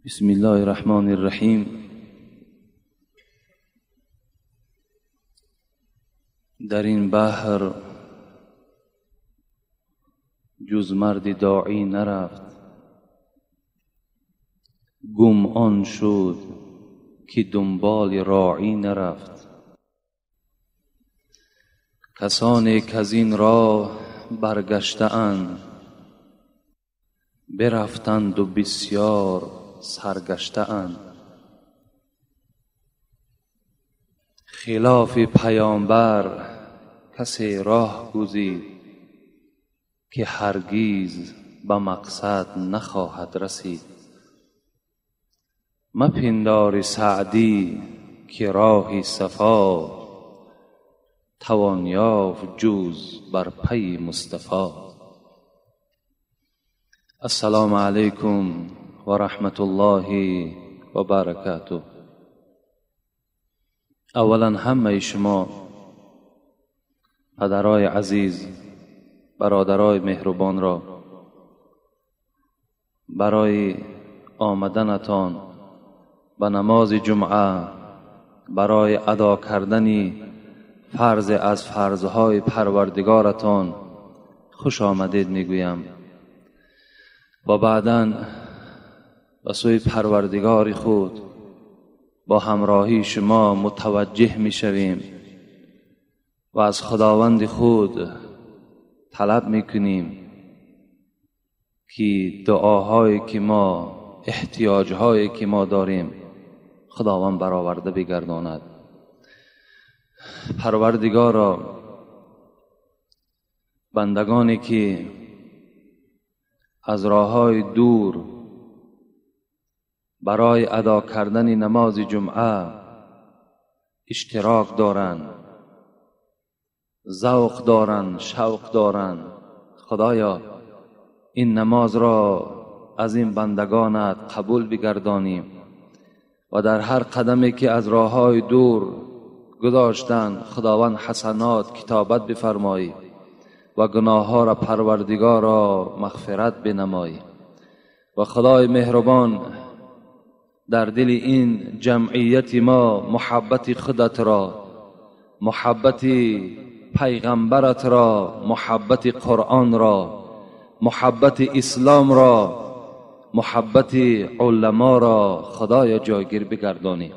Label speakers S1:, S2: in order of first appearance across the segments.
S1: بسم الله الرحمن الرحیم. در این بحر جز مرد داعی نرفت، گم آن شد که دنبال راعی نرفت. کسانی کز این راه برگشته اند، برفتند و بسیار سرگشته اند. خلاف پیامبر کسی راه گزید، که هرگیز به مقصد نخواهد رسید. مپندار سعدی که راه صفا، توان یافت جز بر پی مصطفی. السلام علیکم و رحمت الله و برکاته. اولا همه شما پدرای عزیز، برادرای مهربان را برای آمدنتان به نماز جمعه، برای ادا کردن فرض از فرضهای پروردگارتان خوش آمدید میگویم و بعداً به سوی پروردگار خود با همراهی شما متوجه میشویم و از خداوند خود طلب میکنیم که دعاهایی که ما، احتیاجهایی که ما داریم، خداوند برآورده بگرداند. پروردگارا، بندگانی که از راههای دور برای ادا کردن نماز جمعه اشتراک دارند، ذوق دارند، شوق دارند، خدایا این نماز را از این بندگانت قبول بگردانیم و در هر قدمی که از راههای دور گذاشتند خداوند حسنات کتابت بفرمایی و گناه ها را پروردگار را مغفرت بنمایی. و خدای مهربان در دل این جمعیت ما محبت خودت را، محبت پیغمبرت را، محبت قرآن را، محبت اسلام را، محبت علما را خدای جایگیر بگردانی.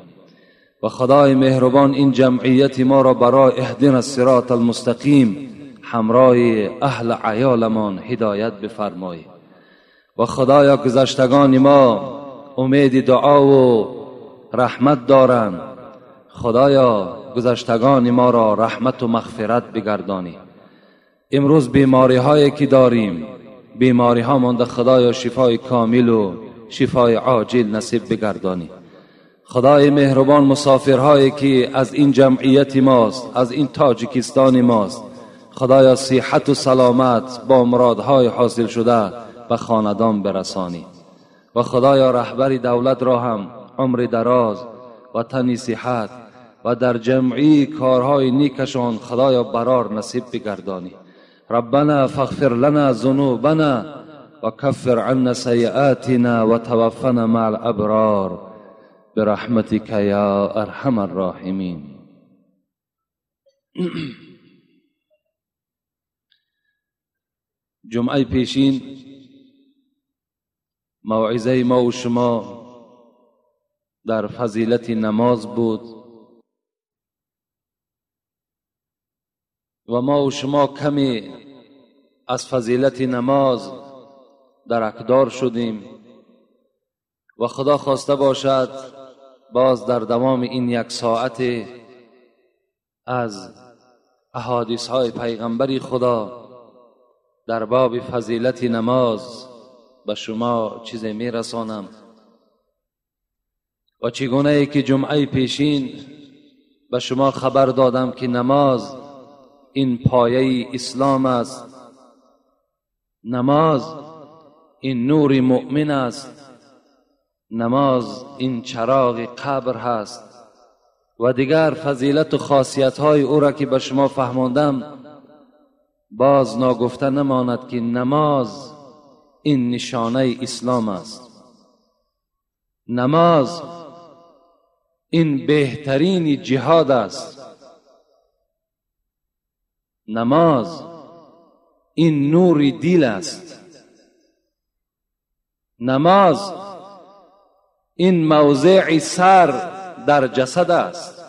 S1: و خدای مهربان این جمعیت ما را برای اهدنا الصراط المستقیم همراه اهل عیالمان هدایت بفرمایی. و خدایا گذشتگان ما امید دعا و رحمت دارند، خدایا گذشتگان ما را رحمت و مغفرت بگردانی. امروز بیماری هایی که داریم، بیماری ها مانده، خدایا شفای کامل و شفای عاجل نصیب بگردانی. خدای مهربان مسافرهایی که از این جمعیت ماست، از این تاجیکستان ماست، خدایا صحت و سلامت با مرادهای حاصل شده به خاندان برسانی. و خدایا رهبر دولت را هم عمر دراز و تنی صحت و در جمعی کارهای نیکشان خدایا برار نصیب بگردانی. ربنا فاغفر لنا ذنوبنا و کفر عنا سیئاتنا و توفنا مع الابرار برحمتک یا ارحم الراحمین. جمعه پیشین موعظه ما و شما در فضیلت نماز بود و ما و شما کمی از فضیلت نماز درکدار شدیم و خدا خواسته باشد باز در دوام این یک ساعت از احادیث های پیغمبر خدا در باب فضیلت نماز به شما چیز می رسانم. و چگونه ای که جمعه پیشین به شما خبر دادم که نماز این پایه اسلام است، نماز این نور مؤمن است، نماز این چراغ قبر هست و دیگر فضیلت و خاصیت های او را که به شما فهماندم، باز ناگفته نماند که نماز این نشانه اسلام است. نماز این بهترین جهاد است. نماز این نور دل است. نماز این موضع سر در جسد است.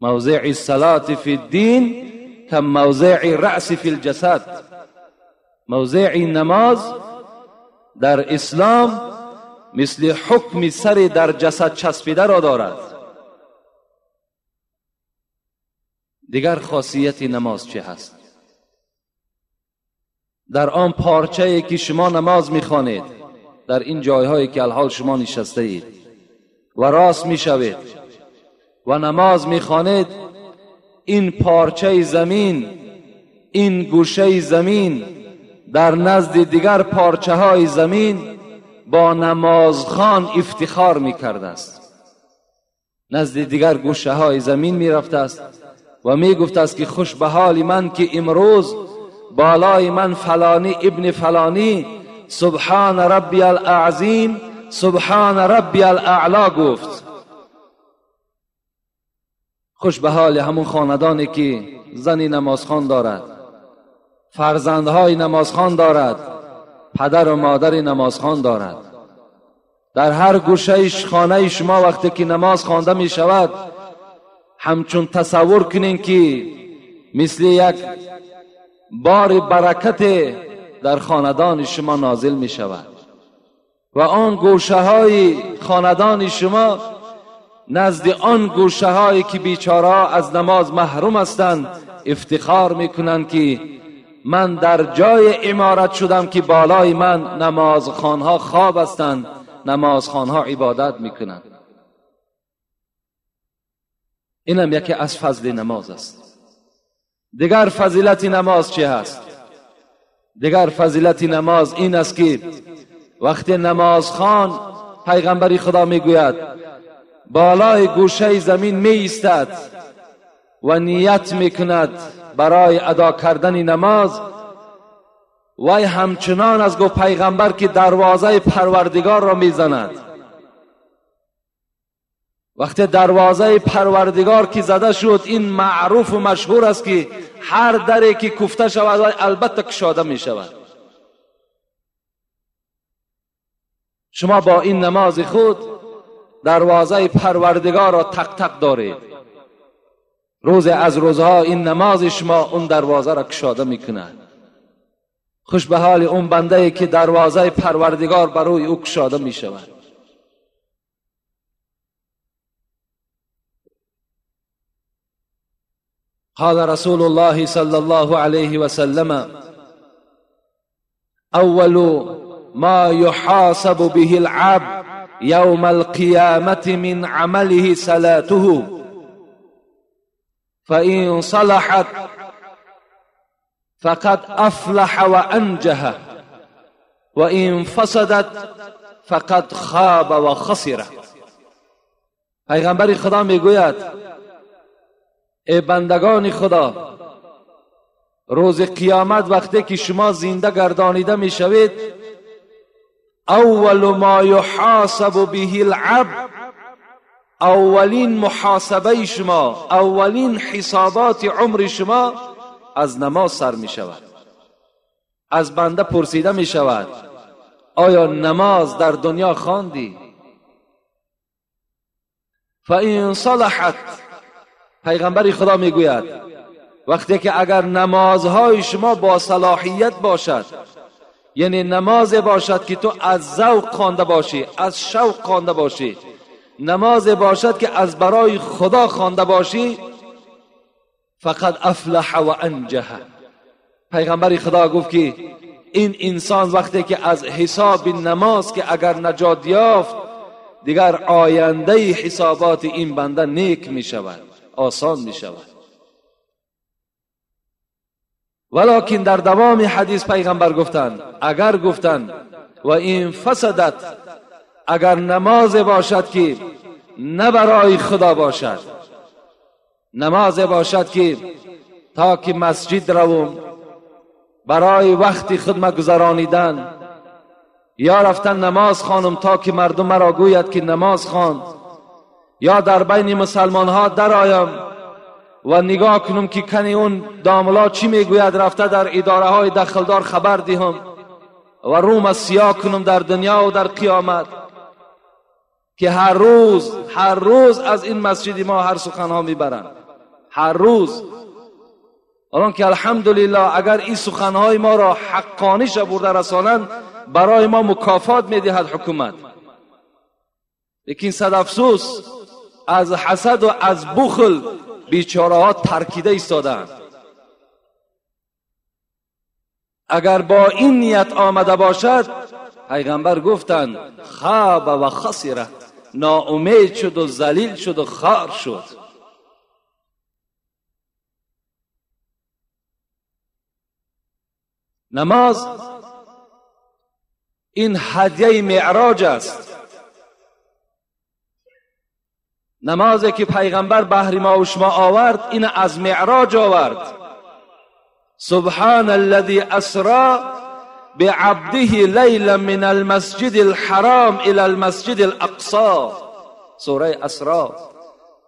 S1: موضع الصلاة فی الدین كموضع الرأس فی الجسد. موضع نماز در اسلام مثل حکم سر در جسد چسبیده را دارد. دیگر خاصیت نماز چه هست؟ در آن پارچه که شما نماز میخوانید، در این جایهایی که الحال شما نشسته اید و راست میشوید و نماز میخوانید، این پارچه زمین، این گوشه زمین در نزد دیگر پارچه های زمین با نمازخوان افتخار میکرده است. نزد دیگر گوشه های زمین میرفته است و میگفت است که خوش به حال من که امروز بالای من فلانی ابن فلانی سبحان ربی الاعظیم سبحان ربی الاعلا گفت. خوش به حال همون خاندانی که زنی نمازخوان دارد، فرزندهای نمازخوان دارد، پدر و مادر نمازخوان دارد. در هر گوشه خانه شما وقتی که نماز خوانده می شود، همچون تصور کنین که مثل یک بار برکت در خاندان شما نازل می شود و آن گوشه های خاندان شما نزد آن گوشه هایی که بیچاره از نماز محروم هستند افتخار می کنند که من در جای عمارت شدم که بالای من نمازخوانها خواب هستند، نمازخوانها عبادت میکنند. اینم یکی از فضل نماز است. دیگر فضیلت نماز چه هست؟ دیگر فضیلت نماز این است که وقتی نمازخوان، پیغمبر خدا میگوید، بالای گوشه زمین می ایستد و نیت میکند برای ادا کردن نماز، وی همچنان از گفت پیغمبر که دروازه پروردگار را میزند. وقتی دروازه پروردگار که زده شد، این معروف و مشهور است که هر دری که کوفته شود البته کشاده می شود. شما با این نماز خود دروازه پروردگار را تق تق دارید. روز از روزها این نماز شما اون دروازه را کشاده میکند. خوش به حال اون بنده که دروازه پروردگار بر روی او کشاده می شود. قال رسول الله صلى الله عليه وسلم: أول ما يحاسب به العبد يوم القيامة من عمله صلاته، فإن صلحت فقد أفلح وأنجح، وإن فسدت فقد خاب وخسر. پیغمبر خدا میگوید ای بندگان خدا، روز قیامت وقتی که شما زنده گردانیده میشوید، اول ما یحاسب به العبد، اولین محاسبه شما، اولین حسابات عمر شما از نماز سر می شود. از بنده پرسیده می شود آیا نماز در دنیا خواندی؟ فإن صلحت، پیغمبر خدا میگوید وقتی که اگر نمازهای شما با صلاحیت باشد، یعنی نماز باشد که تو از ذوق خوانده باشی، از شوق خوانده باشی، نماز باشد که از برای خدا خوانده باشی، فقد افلح و انجح. پیغمبر خدا گفت که این انسان وقتی که از حساب نماز که اگر نجات یافت، دیگر آینده حسابات این بنده نیک می شود، آسان می شود. ولکن در دوام حدیث پیغمبر گفتند، اگر گفتند و این فسدت، اگر نماز باشد که نه برای خدا باشد، نماز باشد که تا که مسجد روم برای وقت خود گذرانیدن، یا رفتن نماز خوانم تا که مردم مرا گوید که نماز خواند، یا در بین مسلمان ها درآیم و نگاه کنم که کنی اون داملا چی میگوید، رفته در اداره های دخلدار خبر دهم و روم سیاه کنم در دنیا و در قیامت، که هر روز هر روز از این مسجد ما هر سخنها میبرند، هر روز. الان که الحمدلله اگر این سخنهای ما را حقانیش برده رسانند برای ما مکافات میدهد حکومت، لیکن صد افسوس از حسد و از بخل بیچاره ها ترکیده ایستادند. اگر با این نیت آمده باشد، پیغمبر گفتند خاب و خسره، ناامید شد و ذلیل شد و خار شد. نماز این هدیه معراج است. نمازی که پیغمبر بهر ما و شما آورد، این از معراج آورد. سبحان الذي اسرا بعبده لیلا من المسجد الحرام الى المسجد الاقصى، سوره اسرا.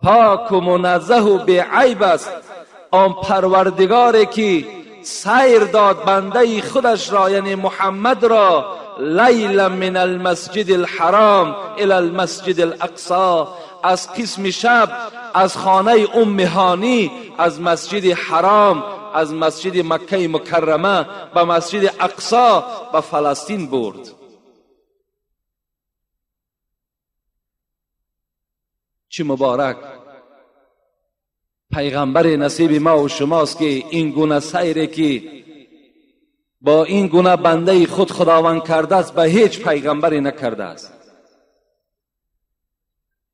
S1: پاک و منزه و بی‌عیب است آن پروردگاری که سیر داد بنده خودش را، یعنی محمد را، لیلا من المسجد الحرام الى المسجد الاقصى، از قسم شب از خانه ام هانی، از مسجد حرام، از مسجد مکه مکرمه به مسجد اقصا به فلسطین برد. چه مبارک پیغمبر نصیب ما و شماست که این گونه سیری که با این گونه بنده خود خداوند کرده است به هیچ پیغمبری نکرده است.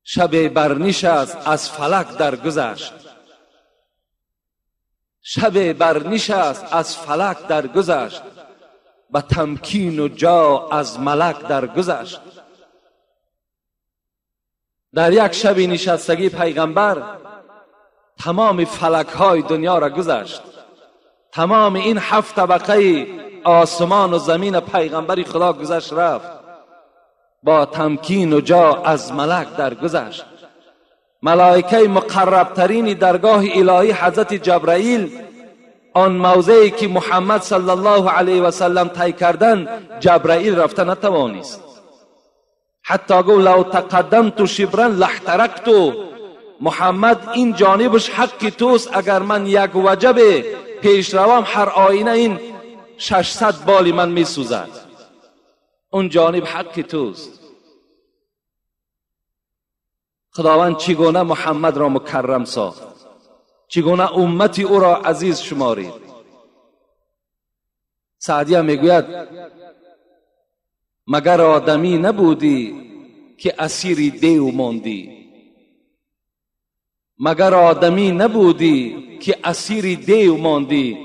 S1: شب برنشست از فلک درگذشت، شب برنشست از فلک درگذشت، به تمکین و جا از ملک درگذشت. در یک شب نشستگی پیغمبر تمام فلک های دنیا را گذشت، تمام این 7 طبقه آسمان و زمین پیغمبر خدا گذشت رفت، با تمکین و جا از ملک درگذشت. ملائکه مقربترین درگاه الهی حضرت جبرائیل، آن موضعی که محمد صلی الله علیه و سلم طی کردن، جبرائیل رفته نتوانست. حتی گفت لو تقدمت شبرا لاحترقت، محمد این جانبش حق توست، اگر من یک وجب پیش روم هر آینه این 600 بال من میسوزد، اون جانب حق توست. خداوند چگونه محمد را مکرم ساخت، چگونه امتی او را عزیز شمارید. سعدیه میگوید مگر آدمی نبودی که اسیر دیو ماندی، مگر آدمی نبودی که اسیر دیو ماندی،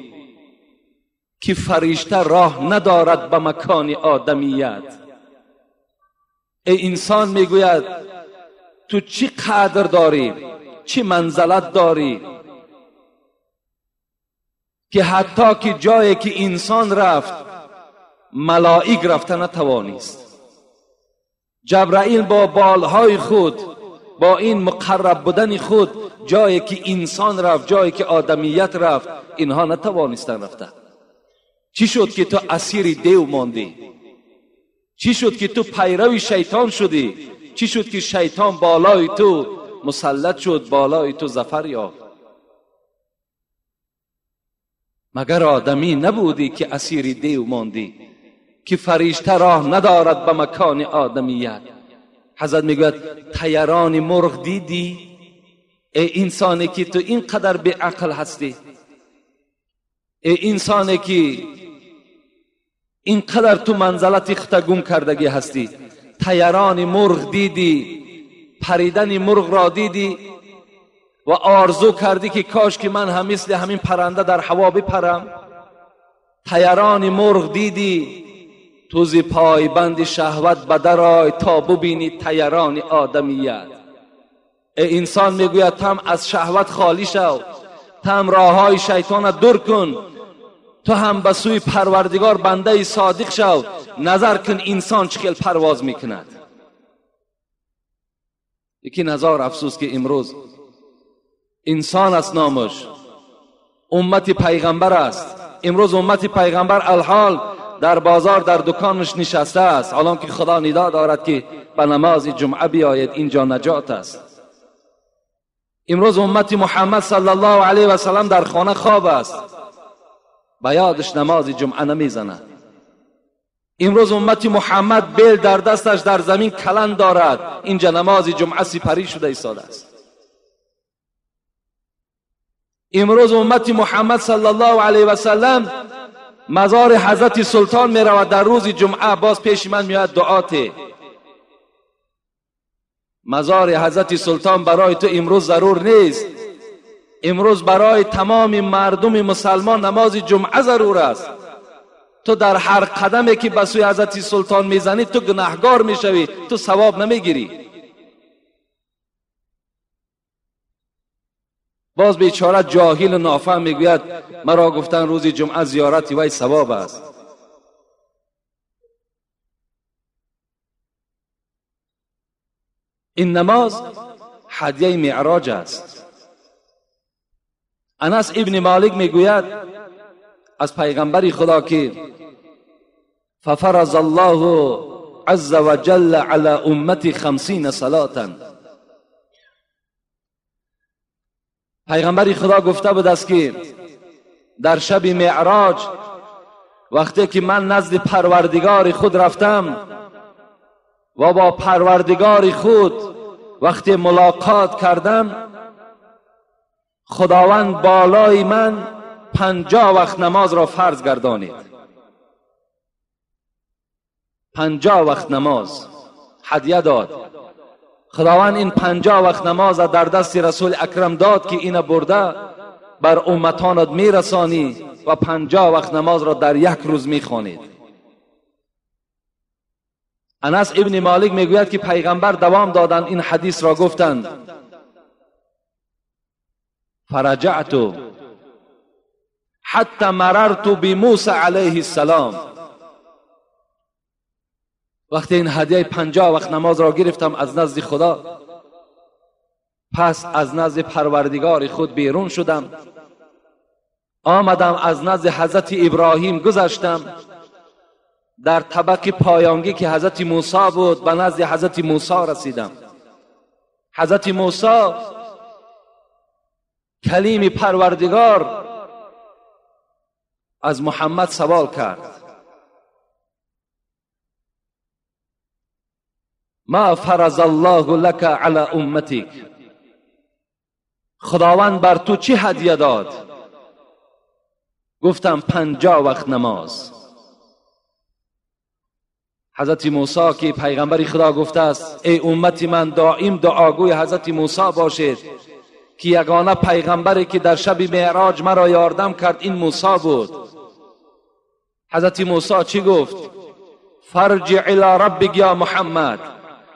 S1: که فرشته راه ندارد به مکان آدمیت. ای انسان، میگوید تو چی قدر داری، چی منزلت داری که حتی که جایی که انسان رفت ملائک رفته نتوانست. جبرائیل با بالهای خود، با این مقرب بودن خود، جایی که انسان رفت، جایی که آدمیت رفت، اینها نتوانستن رفته. چی شد که تو اسیر دیو ماندی؟ چی شد که تو پیرو شیطان شدی؟ چی شد که شیطان بالای تو مسلط شد، بالای تو ظفر یافت؟ مگر آدمی نبودی که اسیر دیو ماندی، که فرشته راه ندارد به مکان آدمیت؟ حضرت میگوید طیران مرغ دیدی؟ ای انسانی که تو اینقدر بی عقل هستی، ای انسانی که اینقدر تو منزلت خود گم کردگی هستی، طیران مرغ دیدی، پریدن مرغ را دیدی و آرزو کردی که کاش که من هم مثل همین پرنده در هوا بپرم. طیران مرغ دیدی، تو ز پایبند شهوت بدرآی تا ببینی طیران آدمیت. ای انسان، میگوید تم از شهوت خالی شو، تم راههای شیطان دور کن تو هم به سوی پروردگار بنده صادق شو. نظر کن انسان چه خیل پرواز میکند. یکی نظر افسوس که امروز انسان است نامش، امت پیغمبر است. امروز امت پیغمبر الحال در بازار در دکانش نشسته است، حالان که خدا ندا دارد که به نماز جمعه بیاید، اینجا نجات است. امروز امت محمد صلی الله علیه و سلم در خانه خواب است، به یادش نماز جمعه نمیزند. امروز امت محمد بیل در دستش در زمین کلند دارد، اینجا نماز جمعه سپری شده ایستاده است. امروز امت محمد صلی الله علیه و سلم مزار حضرت سلطان می رود در روز جمعه، باز پیش من میاد دعاته. مزار حضرت سلطان برای تو امروز ضرور نیست. امروز برای تمام مردم مسلمان نماز جمعه ضرور است. تو در هر قدمی که به سوی حضرت سلطان میزنی تو گناهگار میشوی، تو ثواب نمیگیری. باز بیچاره جاهل و نافهم میگوید مرا گفتن روز جمعه زیارتی وی ثواب است. این نماز هدیه معراج است. انس ابن مالک میگوید از پیغمبر خدا که ففرض الله عز وجل علی امتی 50 صلاة. پیغمبر خدا گفته بود است که در شب معراج وقتی که من نزد پروردگار خود رفتم و با پروردگار خود وقتی ملاقات کردم، خداوند بالای من 50 وقت نماز را فرض گردانید. 50 وقت نماز هدیه داد. خداوند این 50 وقت نماز در دست رسول اکرم داد که اینو برده بر امتانت میرسانی و 50 وقت نماز را در یک روز میخوانید. انس ابن مالک میگوید که پیغمبر دوام دادند این حدیث را گفتند. فرجعت حتی مررت بموسی علیه السلام. وقتی این هدیه 50 وقت نماز را گرفتم از نزد خدا، پس از نزد پروردگار خود بیرون شدم، آمدم از نزد حضرت ابراهیم گذشتم، در طبق پایانگی که حضرت موسی بود به نزد حضرت موسی رسیدم. حضرت موسی کلیم پروردگار از محمد سوال کرد: ما فرض الله لك على امتك، خداوند بر تو چی هدیه داد؟ گفتم 50 وقت نماز. حضرت موسی که پیغمبر خدا گفته است ای امت من دائم دعاگوی حضرت موسی باشید که یگانه پیغمبری که در شب معراج مرا یاردم کرد این موسی بود. حضرت موسی چی گفت؟ فرجع الى ربک یا محمد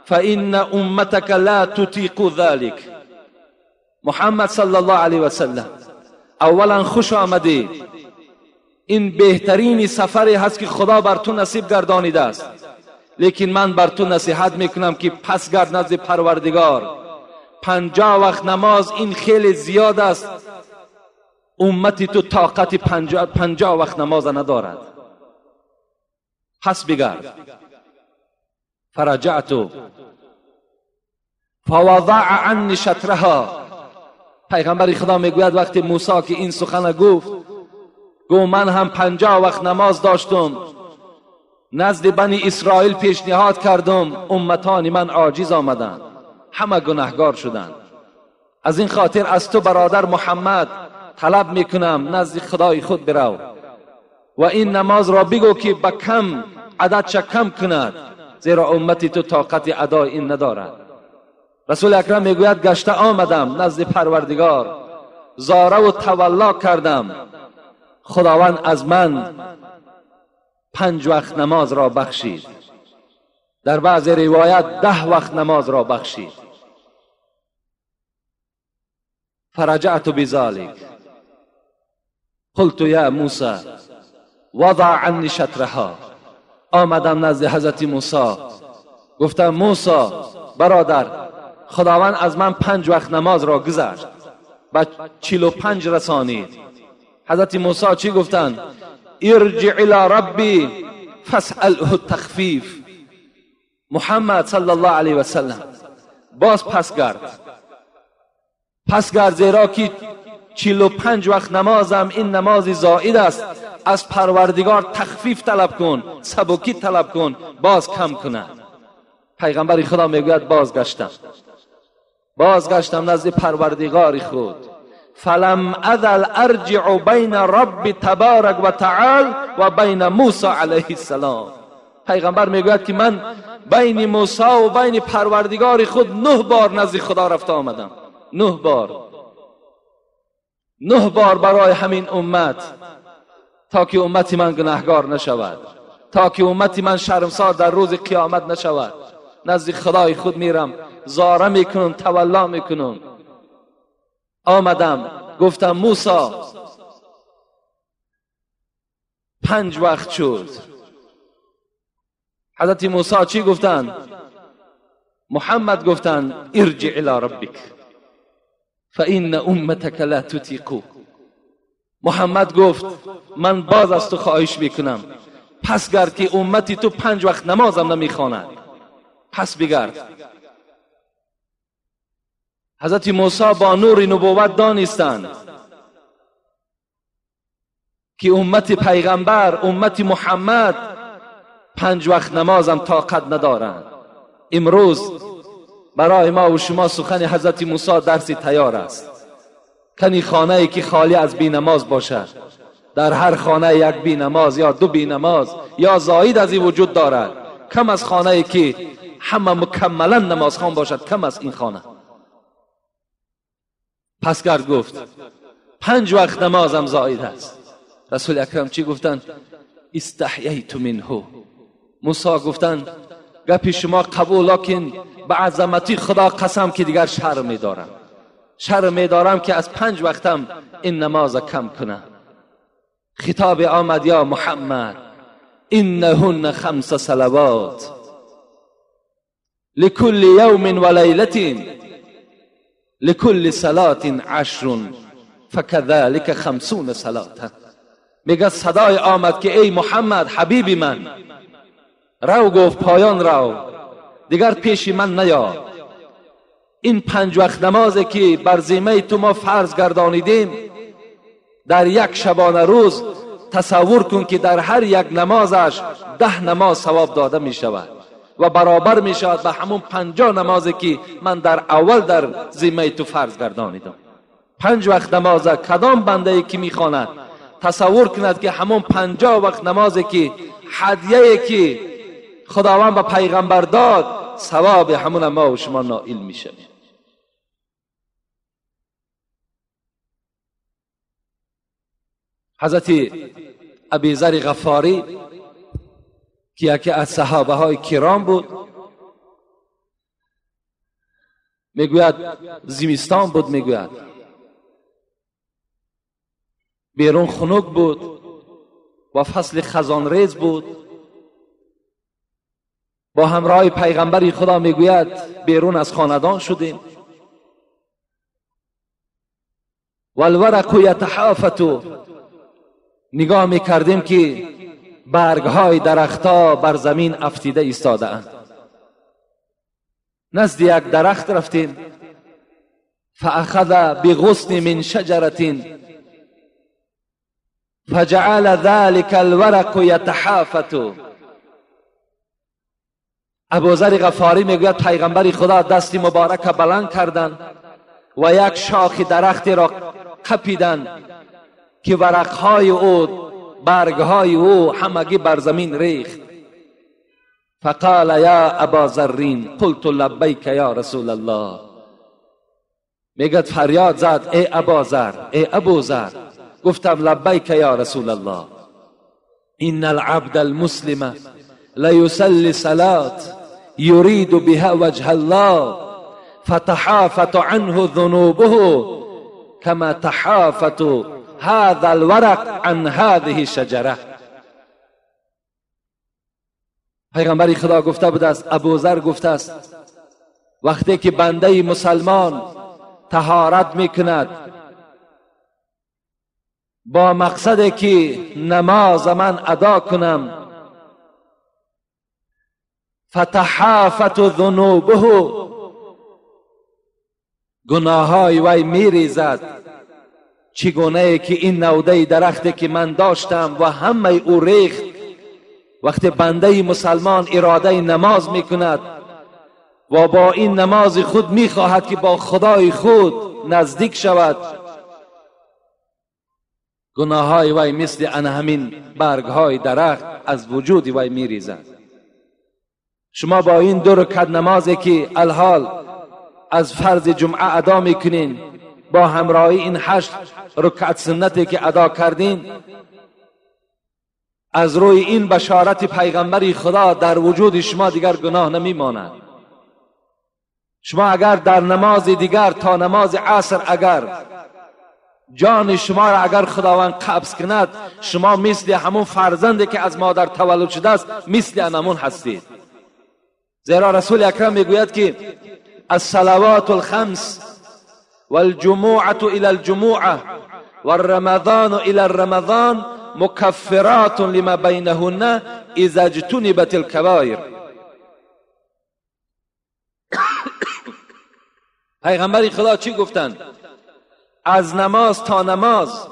S1: فإن امتك لا تطیق ذلك. محمد صلی الله علیه و سلم اولا خوش آمدی، این بهترین سفری هست که خدا بر تو نصیب گردانیده است، لیکن من بر تو نصیحت میکنم که پس گرد نزد پروردگار. 50 وقت نماز این خیلی زیاد است، امتی تو طاقت 50 وقت نماز ندارد، پس بگرد. فرجعت فوضع عنی شطرها. پیغمبر خدا میگوید وقتی موسی که این سخن گفت، گو من هم 50 وقت نماز داشتم، نزد بنی اسرائیل پیشنهاد کردم، امتان من عاجز آمدند، همه گناهگار شدند. از این خاطر از تو برادر محمد طلب میکنم نزد خدای خود برو و این نماز را بگو که به کم عددش کم کند، زیرا امتی تو طاقت ادای این ندارد. رسول اکرم میگوید گشته آمدم نزد پروردگار، زاره و تولا کردم، خداوند از من 5 وقت نماز را بخشید، در بعض روایت 10 وقت نماز را بخشید. فرجعت بذلك قلت یا موسی وضع عنی شطرها. آمدم نزد حضرت موسی، گفتم موسی برادر، خداوند از من 5 وقت نماز را گذشت، به 45 رسانید. حضرت موسی چی گفتند؟ ارجع الى ربی فاسأله التخفیف. محمد صلی الله علیه و سلم باز پس گرد، پس گرد، زیرا که 45 وقت نمازم این نماز زائد است، از پروردگار تخفیف طلب کن، سبکی طلب کن، باز کم کنه. پیغمبر خدا میگوید بازگشتم، بازگشتم نزد پروردگار خود. فلم ازل ارجع بین رب تبارک و تعال و بین موسی علیه السلام. پیغمبر میگوید که من بین موسی و بین پروردگار خود 9 بار نزد خدا رفته آمدم. 9 بار، 9 بار برای همین امت، تا که امت من گناهگار نشود، تا که امت من شرمسار در روز قیامت نشود. نزد خدای خود میرم، زاره میکنم، تولا میکنم. آمدم گفتم موسی 5 وقت شد. حضرت موسی چی گفتند؟ محمد گفتند ارجع الى ربک فان امتک لا تطیق. محمد گفت من باز از تو خواهش میکنم، پس گرد که امتی تو 5 وقت نمازم نمیخواند، پس بگرد. حضرت موسی با نور نبوت دانستند که امت پیغمبر، امت محمد 5 وقت نمازم طاقت ندارند. امروز برای ما و شما سخن حضرت موسی درسی تیار است. کنی خانه ای که خالی از بی نماز باشد، در هر خانه یک بی نماز یا 2 بی نماز یا زاید از این وجود دارد. کم از خانه ای که همه مکملا نمازخوان باشد، کم از این خانه. پس گرد گفت 5 وقت نمازم زاید است. رسول اکرم چی گفتند؟ استحییت منه. موسی گفتند گپی شما قبول، لکن به عظمتی خدا قسم که دیگر شرم می‌دارم، شرم می‌دارم که از 5 وقتم این نماز کم کنم. خطاب آمد یا محمد انهن 5 صلوات لكل یوم و لیلة لكل صلاة 10 فكذلك 50 صلاة. میگه صدای آمد که ای محمد حبیب من، رو گفت پایان رو، دیگر پیش من نیا. این 5 وقت نمازی که بر ذمه تو ما فرض گردانیدیم، در یک شبانه روز تصور کن که در هر یک نمازش 10 نماز ثواب داده می شود و برابر می شود به همون 50 نمازی که من در اول در ذمه تو فرض گردانیدم. 5 وقت نماز کدام بنده ای که می خواند تصور کند که همون 50 وقت نمازی که هدیه که خداوند به پیغمبر داد، ثواب همون ما و شما نائل می شویم. حضرت ابی ذر غفاری که یکی از صحابه های کرام بود، میگوید زمستان بود، میگوید بیرون خنک بود و فصل خزان ریز بود. با همراه پیغمبر خدا میگوید بیرون از خاندان شدیم. والورق یتحافت، نگاه میکردیم که برگهای درختها بر زمین افتیده ایستاده اند. نزد یک درخت رفتیم، فاخذ بغصن من شجرة فجعل ذلك الورق یتحافت. ابوذر غفاری میگوید پیغمبر خدا دست مبارک بلند کردند و یک شاخ درختی را قپیدند که ورقهای او، برگهای او همگی بر زمین ریخت. فقال یا ابا ذرین قلت لبیک یا رسول الله. میگد فریاد زد ای ابا ذر، ای ابو ذر. گفتم لبیک یا رسول الله. ان العبد المسلم لیصلی صلاة یرید بها وجه الله فتحافت عنه ذنوبه كما تحافت هذا الورق عن هذه الشجرة. پیغمبر خدا گفته بوده است، ابوذر گفته است، وقتی که بنده مسلمان طهارت میکند با مقصد که نماز من ادا کنم، فتحافت ذنوبه، گناههای وی میریزد، چگونه که این نوده درختی که من داشتم و همه او ریخت. وقتی بنده مسلمان اراده نماز میکند و با این نماز خود میخواهد که با خدای خود نزدیک شود، گناههای وی مثل ان همین برگهای درخت از وجود وی میریزد. شما با این دو رکعت نمازی که الحال از فرض جمعه ادا میکنین، با همراهی این 8 رکعت سنتی که ادا کردین، از روی این بشارت پیغمبری خدا در وجود شما دیگر گناه نمیماند. شما اگر در نماز دیگر تا نماز عصر اگر جان شما را اگر خداوند قبض کند، شما مثل همون فرزندی که از مادر تولد شده است، مثل همون هستید. زیرا رسول اکرم میگوید که الصلوات الخمس والجموعة الى الجموعة والرمضان الى الرمضان مکفرات لما بینهن اذا اجتنبت الکبائر. پیغمبر خدا چی گفتند؟ از نماز تا نماز،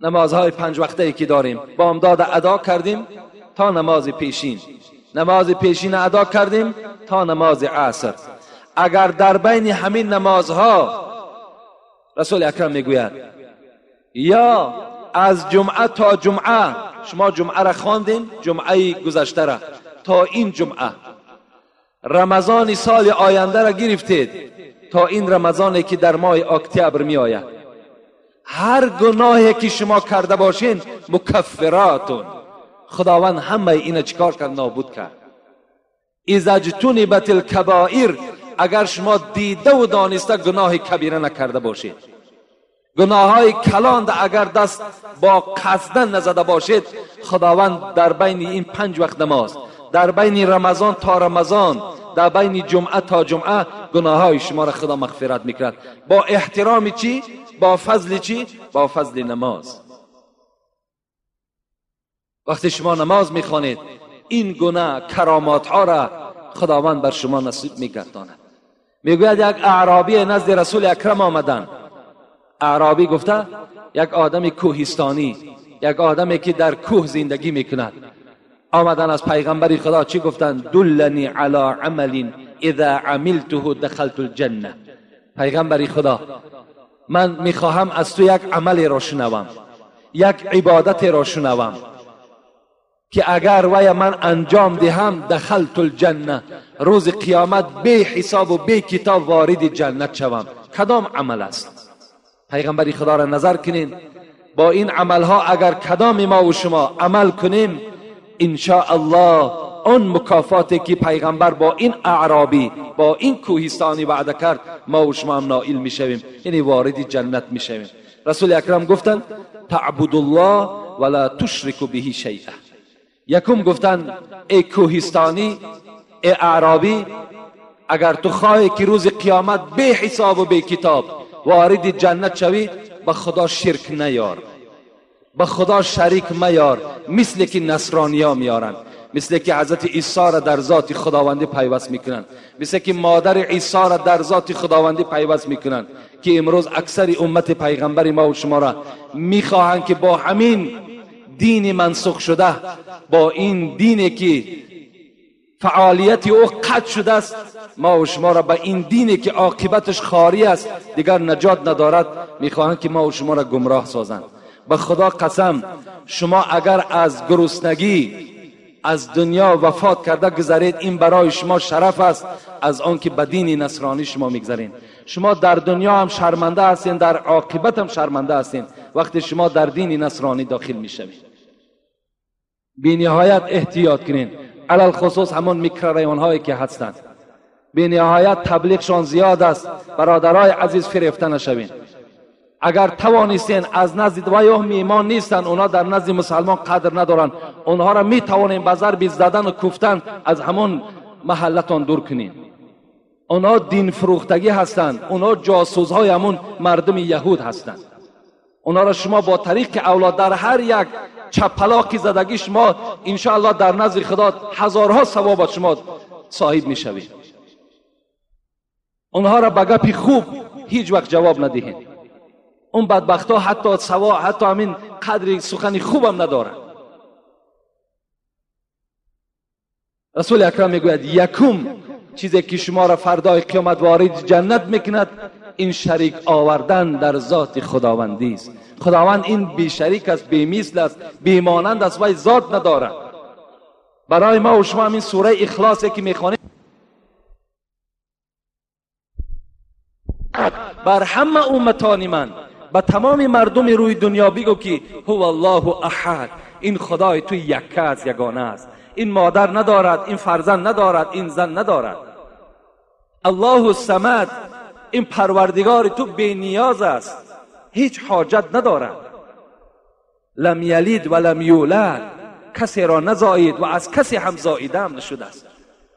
S1: نمازهای 5 وقته ای که داریم بامداد ادا کردیم تا نماز پیشین، نماز پیشین ادا کردیم تا نماز عصر. اگر در بین همین نمازها رسول اکرم میگوید یا از جمعه تا جمعه، شما جمعه را خواندین، جمعه گذشته را تا این جمعه، رمضان سال آینده را گرفتید تا این رمضانی که در ماه اکتبر می آید، هر گناهی که شما کرده باشین مکفراتون، خداوند همه اینو چیکار کرد؟ نابود کرد. اذا اجتنبت الکبائر، اگر شما دیده و دانسته گناه کبیره نکرده باشید، گناه های کلان اگر دست با قصدن نزده باشید، خداوند در بین این 5 وقت نماز، در بین رمضان تا رمضان، در بین جمعه تا جمعه، گناه های شما را خدا مغفرت میکرد. با احترام چی؟ با فضل چی؟ با فضل نماز. وقتی شما نماز میخوانید این گناه کرامات ها را خداوند بر شما نصیب میگرداند. میگوید یک اعرابی نزد رسول اکرم آمدن. اعرابی گفته یک آدم کوهستانی، یک آدمی که در کوه زندگی میکند، آمدن از پیغمبر خدا چی گفتن؟ دلنی علی عمل اذا عملته دخلت الجنه. پیغمبر خدا من میخواهم از تو یک عمل را شنوم، یک عبادت را شنوم که اگر وی من انجام دهم دخلت الجنه، روز قیامت بی حساب و بی کتاب وارد جنت شوم. کدام عمل است؟ پیغمبر خدا را نظر کنین، با این عملها اگر کدام ما و شما عمل کنیم، انشاءالله آن مکافاتی که پیغمبر با این اعرابی، با این کوهستانی وعده کرد، ما و شما هم نائل میشویم، یعنی وارد جنت میشویم. رسول اکرم گفتند تعبد الله ولا تشرک به شیئا. یکم گفتن ای کوهستانی، ای اعرابی، اگر تو خواهی که روز قیامت بی حساب و بی کتاب وارد جنت شوی، به خدا شرک نیار، به خدا شریک میار، مثل که نصرانیا میارن، مثل که حضرت عیسی را در ذات خداوندی پیوست میکنن، مثل که مادر عیسی را در ذات خداوندی پیوست میکنن، که امروز اکثر امت پیغمبر ما و شما را میخواهند که با همین دین منسوخ شده، با این دینی که فعالیت او قطع شده است، ما و شما را به این دینی که عاقبتش خاری است، دیگر نجات ندارد، میخواهند که ما و شما را گمراه سازند. به خدا قسم، شما اگر از گرسنگی از دنیا وفات کرده گذرید، این برای شما شرف است از آن که به دین نصرانی شما میگذرید. شما در دنیا هم شرمنده هستین، در عاقبت هم شرمنده هستین وقتی شما در دین نصرانی داخل میشوید. بی نهایت احتیاط کنین، علل خصوص همون میکروریون هایی که هستند، بی نهایت تبلیغشان زیاد است. برادرای عزیز فریفته نشوین. اگر توانستین از نزد و یا میمان نیستن، اونا در نزد مسلمان قدر ندارن، Онҳоро метавонем ба зарби задан ва куфтан аз ҳамон маҳаллатон дур кунем. Онҳо динфурӯхтагӣ ҳастанд, онҳо ҷосусҳои ҳамон мардуми яҳуд ҳастанд. Онҳоро шумо бо тариқи авлод дар ҳар як чапалоқи задагӣ шумо иншоаллоҳ дар назди худо ҳазорҳо савобат шумо соҳиб мешавед. Онҳоро ба гапи хуб ҳеҷ вақт ҷавоб надиҳед. Он бадбахтҳо ҳатто саво, ҳатто ҳамин қадри сухани хубам надоранд. Расули акрам мегӯяд якум чизе ки шуморо фардои қиёмат ворид ҷаннат мекунад ин шарик овардан дар зоти худовандӣ аст. Худованд ин бешарик аст, бемисл аст, бемонанд аст, вай зот надорад. Барои ма ва шумо ҳамин сураи ихлосе ки мехонем бар ҳама умматони ман, ба тамоми мардуми рӯи дунё бигӯ ки ҳува аллоҳу аҳад, ин худои ту якка аст, ягона аст. Ин модар надорад, ин фарзанд надорад, ин зан надорад. Аллоҳу самад, ин парвардигори ту бениёз аст, ҳеҷ ҳоҷат надорад. Лам ялид ва лам юлад, касеро назоид ва аз касе ҳам зоида ҳам нашудааст.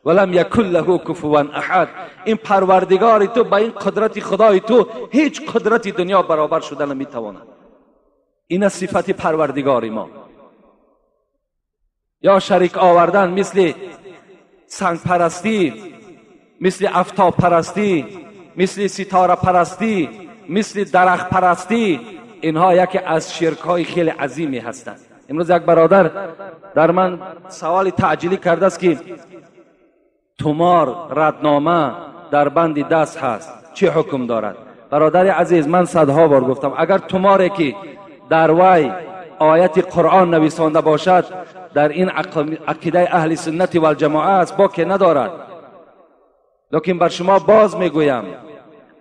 S1: Ва лам якун лаҳу куфуван аҳад, ин парвардигори ту ба ин қудрати худои ту ҳеҷ қудрати дунё баробар шуда наметавонад. Ин аст сифати парвардигори мо. Ё шарик овардан мисли сангпарастӣ, мисли афтобпарастӣ, мисли ситорапарастӣ, мисли дарахтпарастӣ, инҳо яке аз ширкҳои хеле азиме ҳастанд. Имрӯз як бародар дар ман саволи таъҷилӣ кардааст ки тумор, раднома дар банди даст ҳаст, чӣ ҳукм дорад? Бародари азиз, ман садҳо бор гуфтам, агар туморе ки дар вай ояти қуръон нависонда бошад, дар ин ақидаи аҳли суннати валҷамоа аст, боке надорад. Лекин бар шумо боз мегӯям,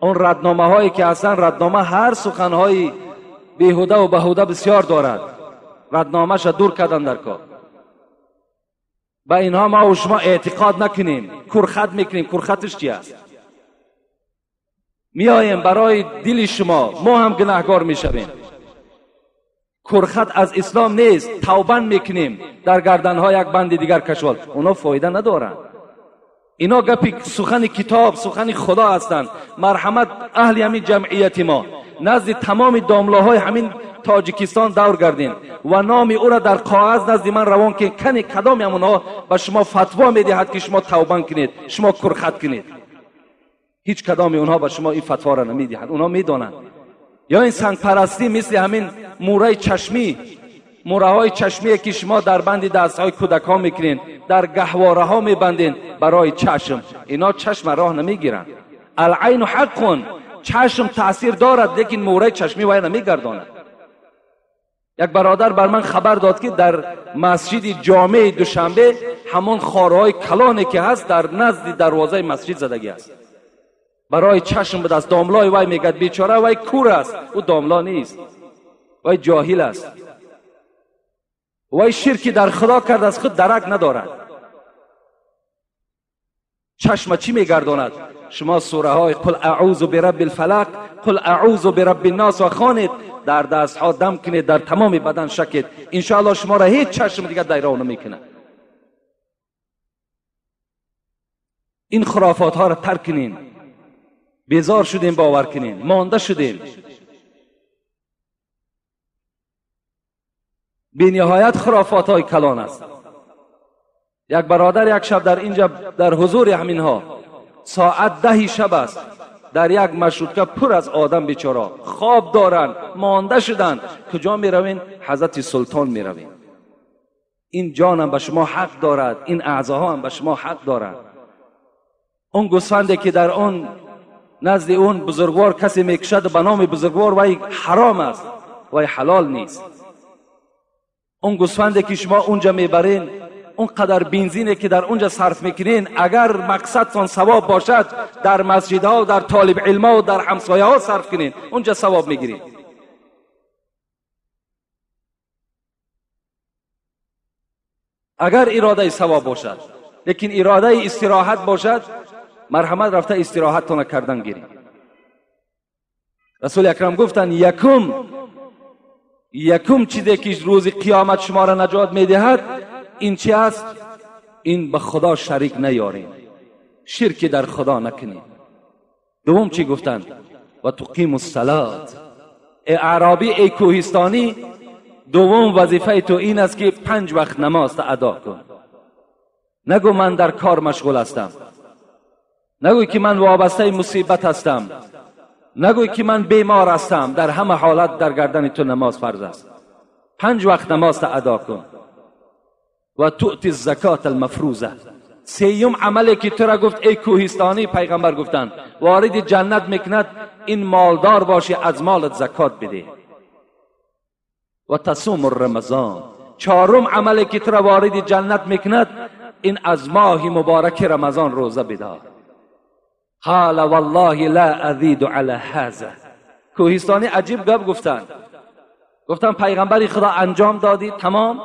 S1: он радномаҳое ки ҳастанд, раднома ҳар суханҳои беҳуда ва баҳуда бисёр дорад. Радномаша дур кардан дар кор. Ба инҳо ма ва шумо эътиқод накунем, курхат мекунем. Курхатиш чи аст? Меоем барои дили шумо, мо ҳам гунаҳгор мешавем. Курхат аз ислом нест, тавбанд мекунем, дар гарданҳо як банди дигар кашол. Онҳо фоида надоранд. Ино гапи сухани китоб, сухани худо ҳастанд. Марҳамат аҳли ҳамин ҷамъияти мо, назди тамоми домлаҳои ҳамин тоҷикистон давр гардин ва номи ӯро дар коғаз назди ман равон кунед. Кани кадоми ҳамонҳо ба шумо фатво медиҳад ки шумо тавбанд кунед, шумо курхат кунед? Ҳеҷ кадоми онҳо ба шумо ин фатворо намедиҳанд. Онҳо медонанд. Ё ин сангпарастӣ мисли ҳамин мураи чашмӣ, мураҳои чашмие ки шумо дар банди дастҳои кӯдакҳо мекунед, дар гаҳвораҳо мебандед барои чашм. Ино чашма роҳ намегиранд. Алайну ҳаққун, чашм таъсир дорад, лекин мураи чашмӣ вай намегардонад. Як бародар бар ман хабар дод ки дар масҷиди ҷомеи Душанбе ҳамон хорҳои калоне ки ҳаст дар назди дарвозаи масҷид задагӣ аст. Барои чашм будааст. Домлои вай мегӯяд бечора вай кур аст, ӯ домло нест, вай ҷоҳил аст, вай ширки дар худо кардааст, худ дарак надорад. Чашма чӣ мегардонад? Шумо сураҳои қул аъузу бирабби лфалақ, қул аъузу бирабби ннос хонед, дар дастҳо дам кунед, дар тамоми бадан шакед, иншоаллоҳ шуморо ҳеҷ чашм дигар дайров намекунад. Ин хурофотҳоро тарк кунед. Безор шудем бовар кунем, монда шудем. Бениҳоят хурофотҳои калон аст. Як бародар як шаб дар инҷа дар ҳузури ҳаминҳо соат 10 шаб аст, дар як маршрутка пур аз одам бечора хоб доранд, монда шуданд. Куҷо меравем? Ҳазрати султон меравем. Ин ҷонам ба шумо ҳақ дорад, ин аъзоҳо ҳам ба шумо ҳақ дорад. Он гӯсфанде ки дар он назди он бузургвор касе мекушад ба номи бузургвор, вай ҳаром аст, вай ҳалол нест. Он гӯсфанде ки шумо унҷа мебарен, он қадар бензине ки дар унҷа сарф мекунен, агар мақсадтон савоб бошад, дар масҷидҳо, дар толибилмҳо, дар ҳамсояҳо сарф кунен, унҷа савоб мегиред. Агар иродаи савоб бошад, лекин иродаи истироҳат бошад, марҳамат рафта истироҳаттона кардан гиред. Расули акрам гуфтанд якум یکم چیزی که روز قیامت شما را نجات میدهد این چی است؟ این به خدا شریک نیاریم، شرک در خدا نکنیم. دوم چی گفتند؟ و تقیم الصلاة. ای اعرابی، ای کوهستانی، دوم وظیفه تو این است که 5 وقت نماز ادا کن. نگو من در کار مشغول هستم، نگو که من وابسته مصیبت هستم، نگو که من بیمار هستم. در همه حالت در گردن تو نماز فرض است. 5 وقت نماز ادا کن. و تؤتی الزکات المفروضه. سیوم عملی که تو را گفت ای کوهستانی، پیغمبر گفتند وارد جنت میکند این مالدار باشی، از مالت زکات بده. و تصوم الرمضان. چهارم عملی که تو را وارد جنت میکند این از ماه مبارک رمضان روزه بدار. قال والله لا ازید علی هذا. کوهستانی عجیب گپ گفتند، گفتن پیغمبر خدا انجام دادی تمام،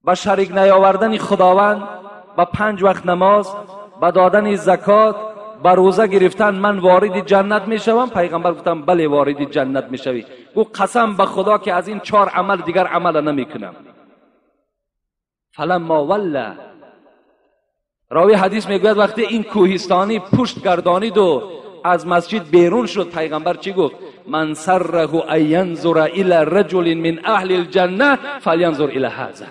S1: با شریک نیاوردن خداوند، با 5 وقت نماز، با دادن زکات، با روزه گرفتن من وارد جنت میشوم؟ پیغمبر گفتن بله وارد جنت میشوی. گفت قسم به خدا که از این 4 عمل دیگر عمل نمیکنم. فلما ولی، راوی حدیث میگوید وقتی این کوهستانی پشت گردانید و از مسجد بیرون شد، پیغمبر چی گفت؟ من سره ان ینظر الی رجل من اهل الجنه فلینظر الی هذا.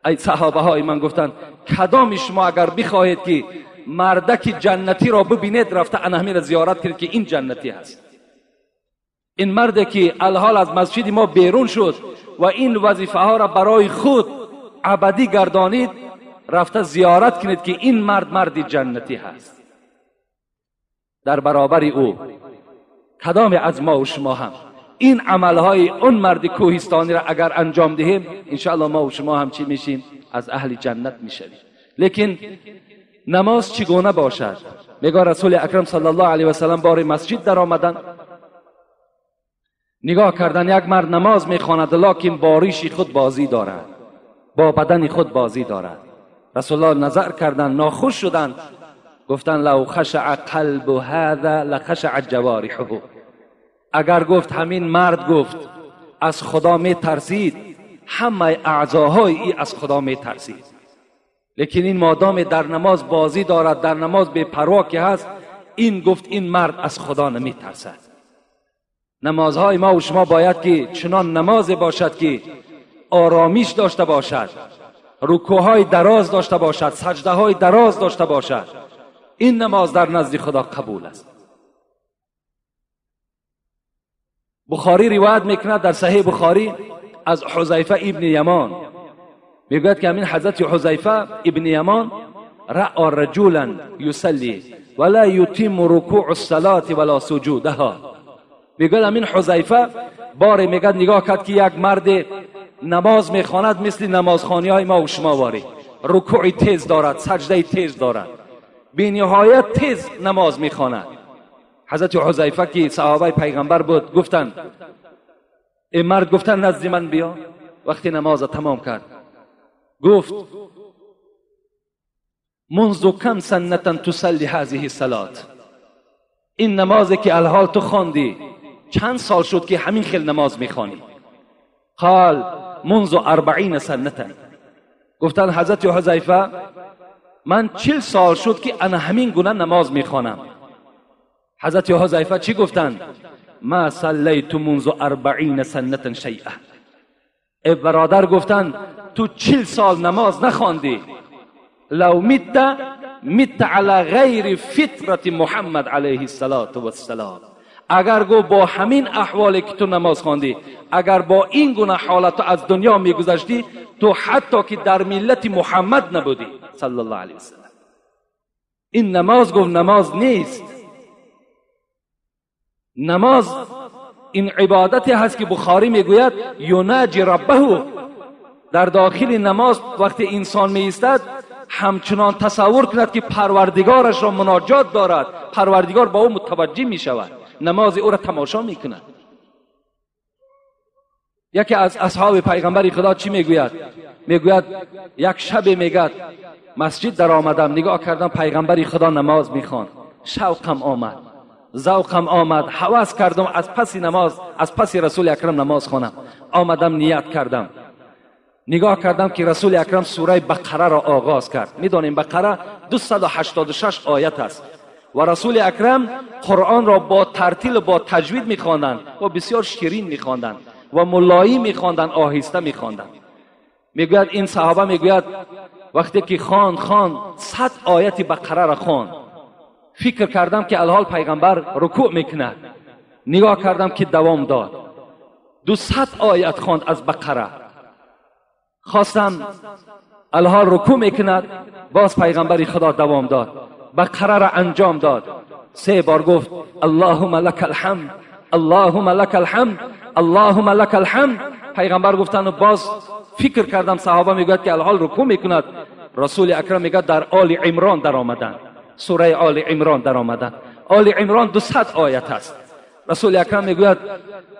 S1: ای صحابه های من، گفتند کدام شما اگر بخواهید که مردک جنتی را ببینید، رفته انهمی را زیارت کنید که این جنتی هست. این مرد که الحال از مسجد ما بیرون شد و این وظیفه ها را برای خود ابدی گردانید، رفته زیارت کنید که این مرد مرد جنتی هست. در برابر او کدام از ما و شما هم این عملهای اون مرد کوهستانی را اگر انجام دهیم، انشاءالله ما و شما هم چی میشیم؟ از اهل جنت میشویم. لیکن نماز چگونه باشد؟ میگه رسول اکرم صلی الله علیه و سلم بار مسجد در آمدن، نگاه کردن یک مرد نماز میخواند، لکن باریش خود بازی دارد، با بدن خود بازی دارد. رسول الله نظر کردن، ناخوش شدند، گفتن لو خشع قلب هذا لخشع جوارحه. اگر گفت همین مرد گفت از خدا می ترسید، همه اعضاهای ای از خدا می ترسید. لیکن این مادام در نماز بازی دارد، در نماز بی پروا که هست، این گفت این مرد از خدا نمی ترسد. نمازهای ما و شما باید که چنان نماز باشد که آرامیش داشته باشد، رکوعهای دراز داشته باشد، سجده های دراز داشته باشد. این نماز در نزد خدا قبول است. بخاری روایت میکند در صحیح بخاری از حذیفه ابن یمان، میگوید که همین حضرت حذیفه ابن یمان رأى رجلا یصلی ولا یتم رکوع الصلاة ولا سجودها. میگوید همین حذیفه باره میگد نگاه کرد که یک مرد نماز میخواند مثل نمازخوانی های ما و شما واری، رکوع تیز دارد، سجده تیز دارد، بی نهایت تیز نماز میخواند. حضرت حذیفه که صحابه پیغمبر بود گفتند این مرد، گفتن نزد من بیا. وقتی نماز تمام کرد گفت منذ کم سنة تصلی هذه الصلاة، این نمازی که الحال تو خواندی چند سال شد که همین خیل نماز میخوانی؟ قال منذ 40 سنة. گفتن حضرت حذیفه من 40 سال شد که انا همین گونه نماز میخوانم. حضرت حذیفه چی گفتند؟ ما صلیت منذ 40 سنة شیئا. ای برادر، گفتند تو 40 سال نماز نخواندی، لو مت مت علی غیر فطرت محمد علیه الصلاة والسلام. اگر گو با همین احوالی که تو نماز خواندی، اگر با این گونه حالت از دنیا میگذشتی، تو حتی که در ملت محمد نبودی صلی الله علیه وسلم. این نماز گفت نماز نیست. نماز این عبادتی هست که بخاری میگوید یناجی ربه. در داخل نماز وقتی انسان می ایستد همچنان تصور کند که پروردگارش را مناجات دارد، پروردگار با او متوجه می شود، نماز او را تماشا می کند. یکی از اصحاب پیغمبر خدا چی میگوید؟ میگوید یک شب میگد مسجد در آمدم، نگاه کردم پیغمبر خدا نماز میخواند، شوقم آمد، ذوقم آمد، هوس کردم از پس نماز، از پس رسول اکرم نماز خوانم. آمدم نیت کردم، نگاه کردم که رسول اکرم سوره بقره را آغاز کرد. میدانیم بقره 286 آیت است و رسول اکرم قرآن را با ترتیل و با تجوید میخواندند و بسیار شیرین میخواندند و ملایی میخواندند، آهسته میخواندند. میگوید این صحابه، میگوید وقتی که خواند 100 آیت بقره را خواند، فکر کردم که الحال پیغمبر رکوع میکند. نگاه کردم که دوام داد، 200 آیت خواند از بقره. خواستم الحال رکوع میکند، باز پیغمبر خدا دوام داد، بقره را انجام داد. 3 بار گفت اللهم لک الحمد، اللهم لک الحمد، اللهم لک الحمد. پیغمبر گفتن و باز فکر کردم، صحابه میگوید که الحال رکوع میکند. رسول اکرم میگه در آل عمران در آمدن، سوره آل عمران در آمدن. آل عمران 200 آیت است. رسول اکرم میگوید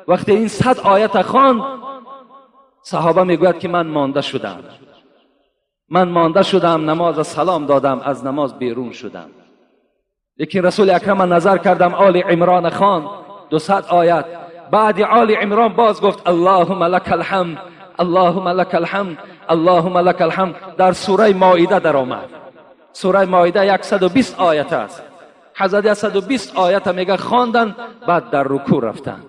S1: وقتی این 100 آیت خواند، صحابه میگوید که من مانده شدم، من مانده شدم، نماز سلام دادم، از نماز بیرون شدم. لیکن رسول اکرم نظر کردم آل عمران خواند 200 آیت. بعد آل عمران باز گفت اللهم لک الحمد، اللهم لک الحمد، اللهم لک الحمد. در سوره مائده در آمد. سوره مائده 120 آیت است. حضرت 120 آیت میگه خواندن، بعد در رکوع رفتن.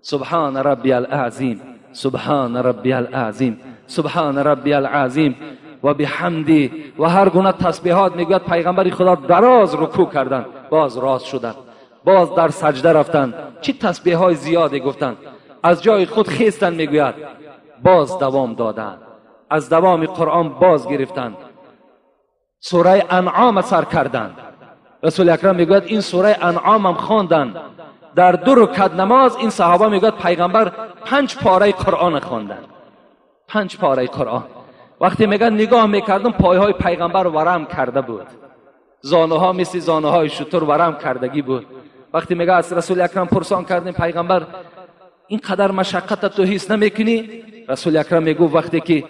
S1: سبحان ربی العظیم، سبحان ربی العظیم، سبحان ربی العظیم و بحمدی و هر گونه تسبیحات. میگوید پیغمبر خدا دراز رکوع کردن، باز راست شدن، باز در سجده رفتن. چی تسبیح های زیادی گفتن. از جای خود خیستن، میگوید باز دوام دادن، از دوام قرآن باز گرفتن. سوره انعام سر کردن. رسول اکرم میگوید این سوره انعام هم خواندن. در 2 رکعت نماز این صحابه میگوید پیغمبر 5 پاره قرآن خواندن، 5 پاره قرآن. وقتی میگن نگاه میکردم پایهای پیغمبر ورم کرده بود، زانوها مثل زانوهای شتر ورم کردگی بود. وقتی میگه از رسول اکرم پرسان کردیم پیغمبر این قدر مشقت تو حس نمیکنی؟ رسول اکرم میگو وقتی که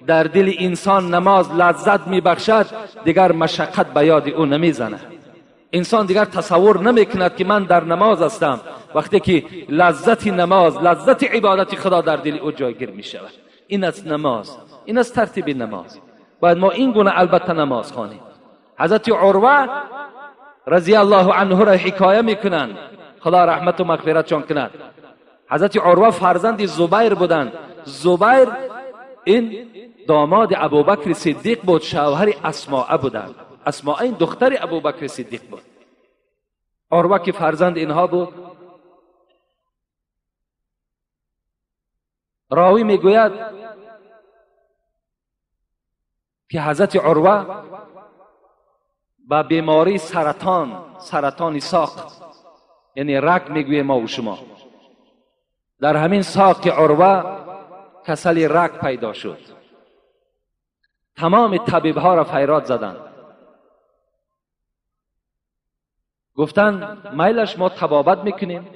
S1: در دل انسان نماز لذت میبخشد، دیگر مشقت به یاد او نمیزنه. انسان دیگر تصور نمیکند که من در نماز هستم. وقتی که لذت نماز، لذت عبادت خدا در دل او جایگیر میشود. این از نماز، این از ترتیب نماز. باید ما این گونه البته نماز خوانیم. حضرت عروه رضی الله عنه را حکایه میکنند، خدا رحمت و مغفرتشان کند. حضرت عروه فرزند زبیر بودند. زبیر این داماد ابوبکر صدیق بود، شوهر اسماء بودند. اسماء این دختر ابوبکر صدیق بود. عروه که فرزند اینها بود، راوی میگوید که حضرت عروه با بیماری سرطان، سرطان ساق، یعنی رگ میگوییم ما و شما، در همین ساق عروه کسل رگ پیدا شد. تمام طبیب ها را فریاد زدند، گفتند میلش ما طبابت میکنیم،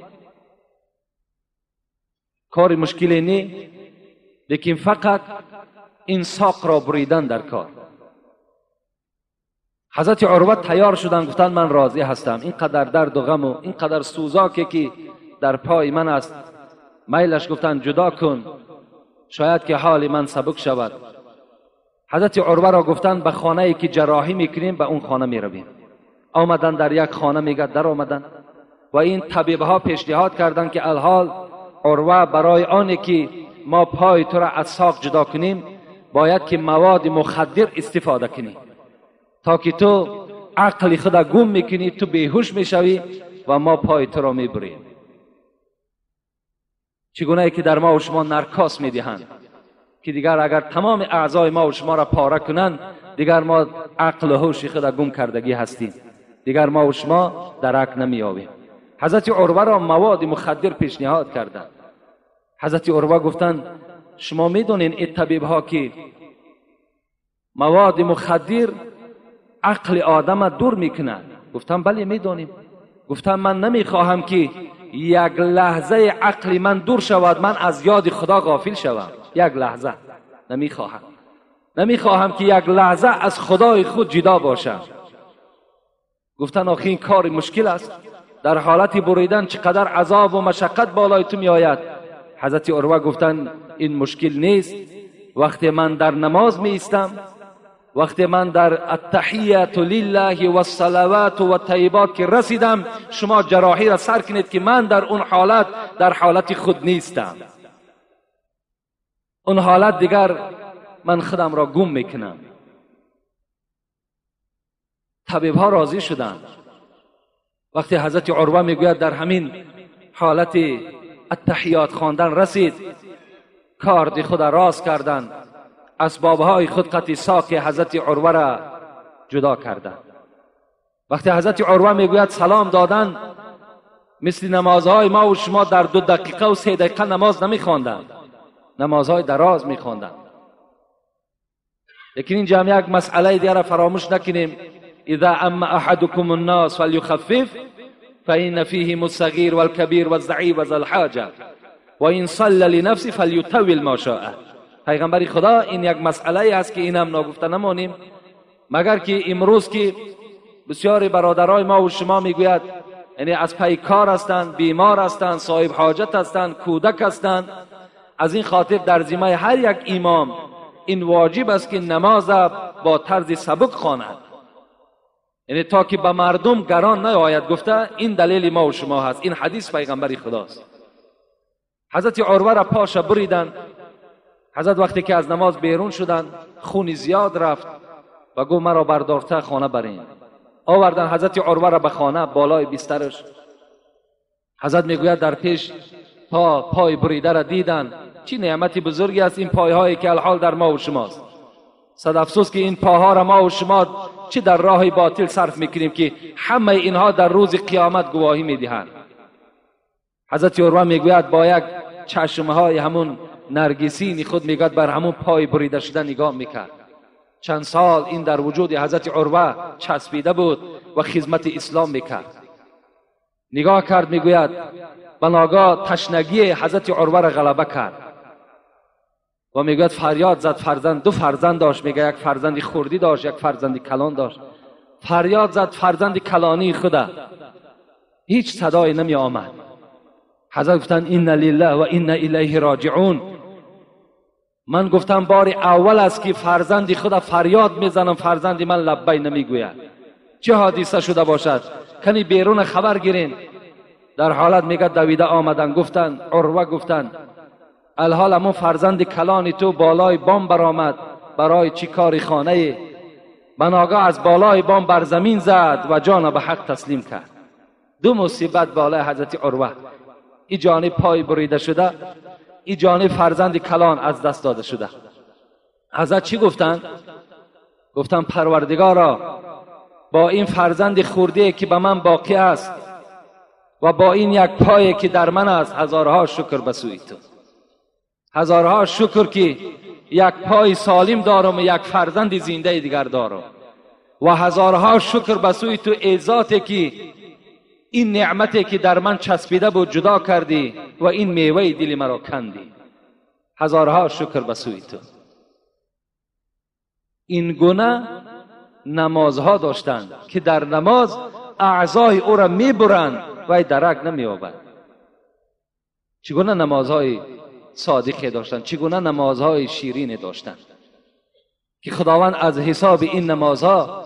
S1: کار مشکلی نی، لیکن فقط این ساق را بریدن در کار. حضرت عروه تیار شدن، گفتند من راضی هستم، اینقدر درد و غم و اینقدر سوزاکی که در پای من است، میلش گفتند جدا کن، شاید که حال من سبک شود. حضرت عروه را گفتند به خانه ای که جراحی میکنیم به اون خانه میرویم. آمدن در یک خانه، میگه در آمدن و این طبیب ها پیشنهاد کردند که الحال عروه برای آنی که ما پای تو را از ساق جدا کنیم باید که مواد مخدر استفاده کنی تا که تو عقل خود گم میکنی، تو بیهوش میشوی و ما پای تو را میبریم. چگونه ای که در ما و شما نرکاس میدهند که دیگر اگر تمام اعضای ما و شما را پاره کنند دیگر ما عقل و هوش خود گم کردگی هستیم، دیگر ما و شما درک نمیابیم. حضرت عروه را مواد مخدر پیشنهاد کردند. حضرت عروه گفتند شما میدونین این طبیب ها که مواد مخدر عقل آدم دور میکنند؟ گفتم بله میدونیم. گفتم من نمیخواهم که یک لحظه عقل من دور شود، من از یاد خدا غافل شوم. یک لحظه نمیخواهم، نمیخواهم که یک لحظه از خدای خود جدا باشم. گفتن آخه این کار مشکل است. در حالت بریدن چقدر عذاب و مشقت بالای تو می آید. حضرت عروه گفتند این مشکل نیست، وقتی من در نماز می ایستم، وقتی من در التحیت لله و الصلوات و الطیبات که رسیدم، شما جراحی را سر کنید که من در اون حالت در حالت خود نیستم. اون حالت دیگر من خودم را گم میکنم. طبیب ها راضی شدند. وقتی حضرت عروه میگوید در همین حالت التحیات خواندن رسید، کارد خود را راست کردند، اسبابهای خود قطع ساق حضرت عروه را جدا کردند. وقتی حضرت عروه میگوید سلام دادن، مثل نمازهای ما و شما در 2 دقیقه و 3 دقیقه نماز نمیخواندند، نمازهای دراز میخواندند. لیکن اینجا هم یک مسئله دیگر را فراموش نکنیم. اذا اما احدكم الناس فليخفف فإن فيهم الصغير والكبير والضعيف وذا الحاجة وإن صلى لنفسه فليطول ما شاء. پیغمبر خدا این یک مسئله است که این هم ناگفته نمانیم، مگر که امروز که بسیاری برادرای ما و شما میگوید یعنی از پی کار هستند، بیمار هستند، صاحب حاجت هستند، کودک هستند. از این خاطر در ذمه هر یک امام این واجب است که نماز با طرز سبک خواند، یعنی تا که به مردم گران نیاید. گفته این دلیل ما و شما هست، این حدیث پیغمبر خداست. حضرت عروه را پاش بریدند. حضرت وقتی که از نماز بیرون شدند خون زیاد رفت و گفت مرا بردارته خانه برین. آوردن حضرت عروه را به خانه بالای بسترش. حضرت میگوید در پیش پای بریده را دیدن. چی نعمت بزرگی است این پایهایی که الحال در ما و شماست. صد افسوس که این پاها را ما و شما چه در راه باطل صرف میکنیم که همه اینها در روز قیامت گواهی میدهند. حضرت عروه میگوید با یک چشمهای همون نرگسین خود میگوید بر همون پای بریده شده نگاه میکرد. چند سال این در وجود حضرت عروه چسبیده بود و خدمت اسلام میکرد. نگاه کرد، میگوید بناگاه تشنگی حضرت عروه را غلبه کرد و میگوید فریاد زد. فرزند، 2 فرزند داشت، میگه یک فرزند خردی داشت، یک فرزند کلان داشت. فریاد زد فرزند کلانی خدا، هیچ صدایی نمی آمد. حضرت گفتند انا لله و انا الیه راجعون. من گفتم بار اول است که فرزند خدا فریاد میزنم، فرزند من لبی نمیگوید. چه حادثه شده باشد؟ کنی بیرون خبر گیرین. در حالت میگه دویده آمدن، گفتن عروه گفتن الحال امو فرزند کلانی تو بالای بام برآمد برای چی کار خانه، بناگاه از بالای بام بر زمین زد و جان به حق تسلیم کرد. 2 مصیبت بالای حضرت عروه، ای جانب پای بریده شده، ای جانب فرزند کلان از دست داده شده. حضرت چی گفتن؟ گفتن پروردگارا با این فرزند خورده که به من باقی است و با این یک پای که در من است، هزارها شکر به سوی تو، هزارها شکر که یک پای سالم دارم و یک فرزند زنده دیگر دارم، و هزارها شکر به سوی تو ای ذاتی که این نعمتی که در من چسبیده بود جدا کردی و این میوه دل مرا کندی. هزارها شکر به سوی تو. این گونه نمازها داشتند که در نماز اعضای او را میبرند و درک نمییابد. چگونه نمازهای صادقی داشتند، چگونه نمازهای شیرین داشتند که خداوند از حساب این نمازها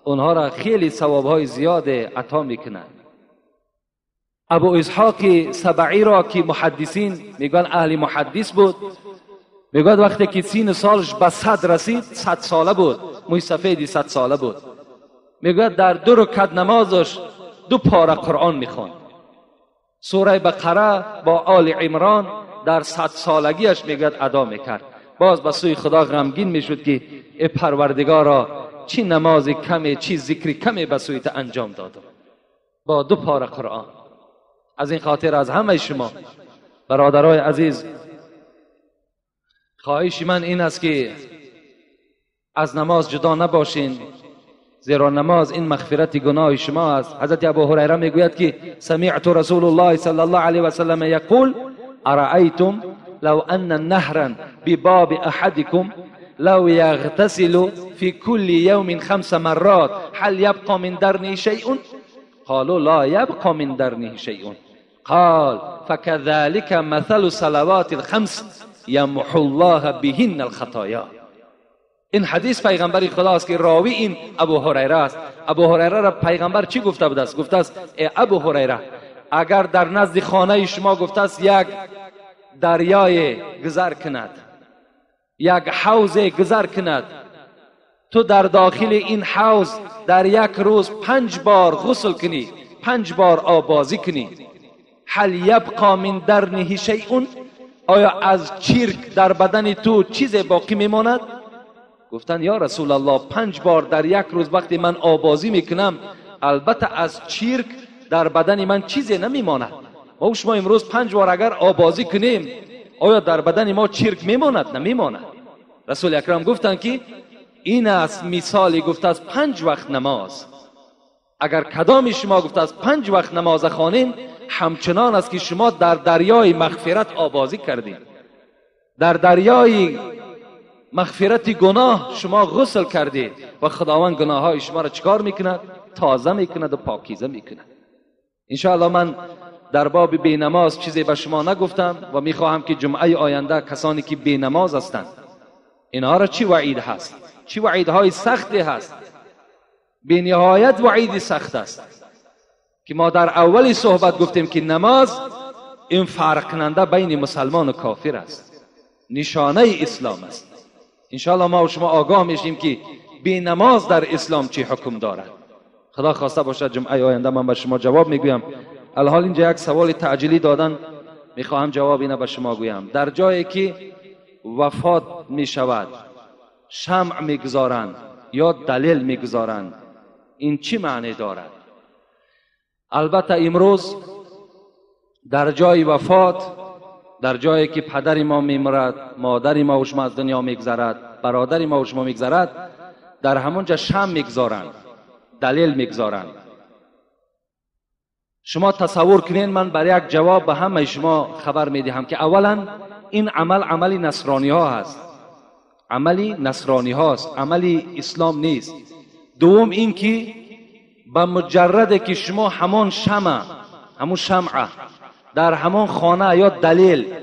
S1: اونها را خیلی ثوابهای زیاد عطا میکند. ابو اسحاق سبعی را که محدثین میگن اهل محدث بود، میگوید وقتی که 30 سالش به 100 رسید، 100 ساله بود، موی سفیدی 100 ساله بود، میگوید در 2 رکعت نمازش 2 پاره قرآن میخواند. سوره بقره با آل عمران در 100 سالگیش میگوید ادا میکرد. باز به سوی خدا غمگین میشد که ای پروردگارا چی نماز کمی، چی ذکر کمی به سوی تو انجام دادم با 2 پاره قرآن. از این خاطر از همه شما برادرای عزیز خواهش من این است که از نماز جدا نباشین، زیرا نماز این مغفرت گناه شما است. حضرت ابو هریره میگوید که سمعت رسول الله صلی الله علیه و سلم یقول ارأیتم لو ان نهرا بباب احدكم لو یغتسل فی كل یوم 5 مرات هل یبقى من درنه شیء؟ قالوا لا يبقى من درنه شيء. قال فكذلك مثل صلوات الخمس يمحو الله بهن الخطايا. این حدیث پیغمبر خداست که راوی این ابو هریره است. ابو هریره را پیغمبر چی گفته بود است؟ گفته است ای ابو هریره، اگر در نزد خانه شما گفته است یک دریای گذر کند، یک حوض گذر کند، تو در داخل این حوض در یک روز 5 بار غسل کنی، 5 بار آبازی کنی، هل یبقا من درنه شیء، آیا از چرک در بدن تو چیز باقی میماند؟ گفتن یا رسول الله، 5 بار در یک روز وقتی من آبازی میکنم البته از چرک در بدن من چیزی نمیماند. ما شما امروز 5 بار اگر آبازی کنیم آیا در بدن ما چرک میماند؟ نمیماند. رسول اکرم گفتند که این است مثالی گفته از 5 وقت نماز. اگر کدام شما گفته از 5 وقت نماز خوانین، همچنان است که شما در دریای مغفرت آبازی کردید، در دریای مغفرت گناه شما غسل کردید و خداوند گناه های شما را چکار میکند؟ تازه میکند و پاکیزه میکند. انشاءالله من در باب بینماز چیزی به شما نگفتم و میخواهم که جمعه آینده کسانی که بینماز هستند اینها را چی وعید هست، چی وعیدهای سختی هست، بی نهایت وعید سخت است که ما در اول صحبت گفتیم که نماز این فرق کننده بین مسلمان و کافر است، نشانه اسلام است. انشاءالله ما و شما آگاه میشیم که بی نماز در اسلام چی حکم دارد. خدا خواسته باشد جمعه آینده من به شما جواب میگویم. الحال اینجا یک سوال تعجیلی دادن، میخواهم جواب اینه به شما گویم. در جایی که وفات میشود شمع میگذارند یا دلیل میگذارند، این چی معنی دارد؟ البته امروز در جای وفات، در جایی که پدر ما میمرد، مادر ما و شما از دنیا میگذرد، برادر ما و شما میگذرد، در همونجا شمع میگذارند، دلیل میگذارند. شما تصور کنین، من برای یک جواب به همه شما خبر میدهم که اولا این عمل عمل نصرانی ها هست، عملی نصرانی هاست، عملی اسلام نیست. دوم این که به مجرد که شما همان شمع، همون شمعه در همان خانه یا دلیل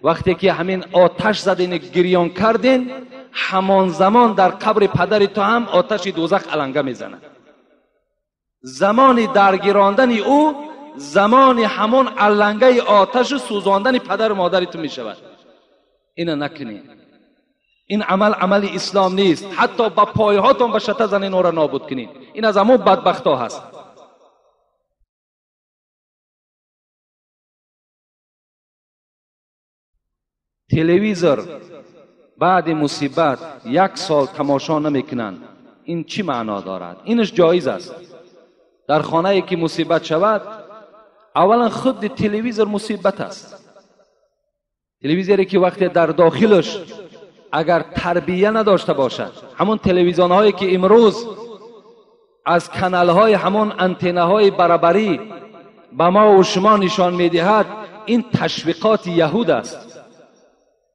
S1: وقتی که همین آتش زدین گریان کردین، همان زمان در قبر پدر تو هم آتش دوزخ علنگه میزند. زمان درگیراندن او زمان همان علنگه آتش سوزاندن پدر و مادر تو میشود. اینو نکنین، این عمل عمل اسلام نیست. حتی با پایهاتون به شته زنین او را نابود کنین، این از همون بدبخت ها هست. تلویزیون بعد مصیبت 1 سال تماشا نمیکنند، این چی معنا دارد؟ اینش جایز است. در خانه که مصیبت شود، اولا خود تلویزیون مصیبت است. تلویزیونی که وقتی در داخلش اگر تربیه نداشته باشد، همون تلویزیون هایی که امروز از کانال های همون انتنه های برابری به ما و شما نشان میدهد، این تشویقات یهود است.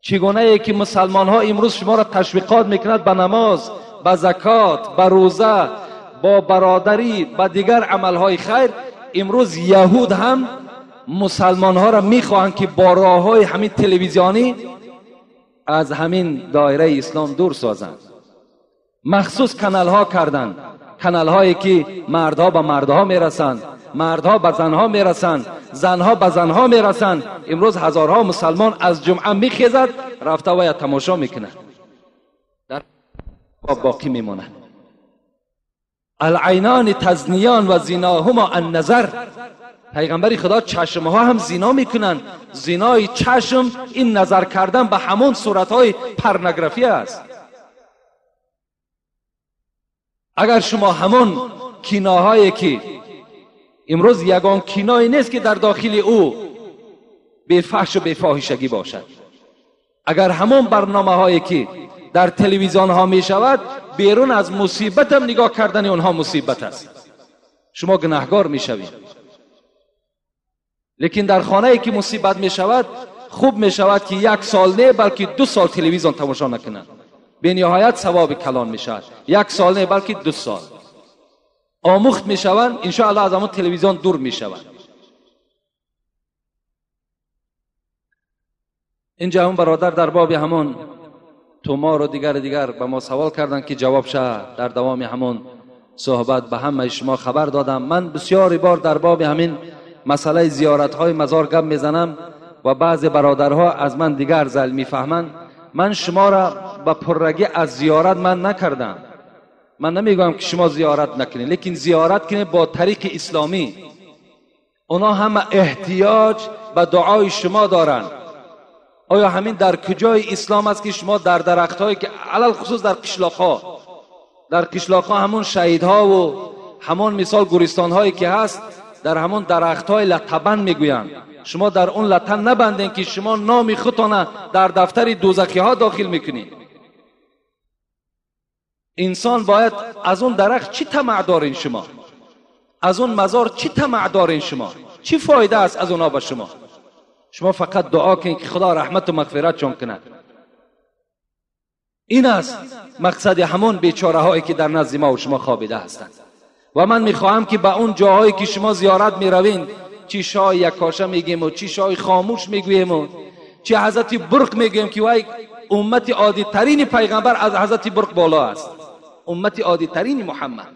S1: چگونه ای که مسلمان ها امروز شما را تشویقات میکند به نماز، به زکات، به روزه، با برادری، به دیگر عمل های خیر، امروز یهود هم مسلمان ها را میخواهند که با راه های همین تلویزیونی از همین دایره اسلام دور سازند. مخصوص کانال ها کردند، کانال هایی که مردها به مردها میرسند، مردها به زنها میرسند، زنها به زنها میرسند. امروز هزارها مسلمان از جمعه میخیزد رفته و یا تماشا میکنه، در باقی میماند. العینان تزنیان و زیناهما النظر. پیغمبر خدا چشمها هم زینا میکنند. زینای چشم این نظر کردن به همون صورتهای پرنگرافی است. اگر شما همون کیناهایی که امروز یگان کینایی نیست که در داخل او به فحش و به فاحشگی باشد، اگر همون برنامه هایی که در تلویزیون ها می شود، بیرون از مصیبت هم نگاه کردن اونها مصیبت است، شما گناهگار می شوید. لیکن در خانه ای که مصیبت می شود، خوب می شود که 1 سال نه بلکه 2 سال تلویزیون تماشا نکنند، به نهایت ثواب کلان می شود. 1 سال نه بلکه 2 سال. آموخت میشوند، انشاءالله از همون تلویزیون دور میشوند. اینجا هم برادر در باب همون تومار و دیگر به ما سوال کردن که جواب شه در دوام همون صحبت به همه شما خبر دادم. من بسیاری بار در باب همین مسئله زیارت های مزار گپ میزنم و بعض برادرها از من دیگر زل میفهمند. من شما را به پررگی از زیارت من نکردم. من نمیگم که شما زیارت نکنید، لیکن زیارت کنید با طریق اسلامی. اونا همه احتیاج به دعای شما دارند. آیا همین در کجای اسلام است که شما در درختهایی که علل خصوص در قشلاقها، در قشلاقها همون شهیدها و همون مثال گورستانهایی که هست، در همون درختهای لطبند میگویند، شما در اون لطن نبندین که شما نام خودتان در دفتر دوزخی ها داخل میکنید. انسان باید از اون درخت چی طمع دارین شما؟ از اون مزار چی طمع دارین شما؟ چی فایده است از اونا به شما؟ شما فقط دعا کنید که خدا رحمت و مغفرت چون کند. این است مقصد همون بیچاره هایی که در نزد ما و شما خوابیده هستند. و من میخواهم که به اون جاهایی که شما زیارت میروین، چی شای یکاشه میگیم و چی شای خاموش میگوییم و چی حضرت برق میگوییم که وای امت عادی ترین پیغمبر از حضرت برق بالا است، امت عادی ترین محمد.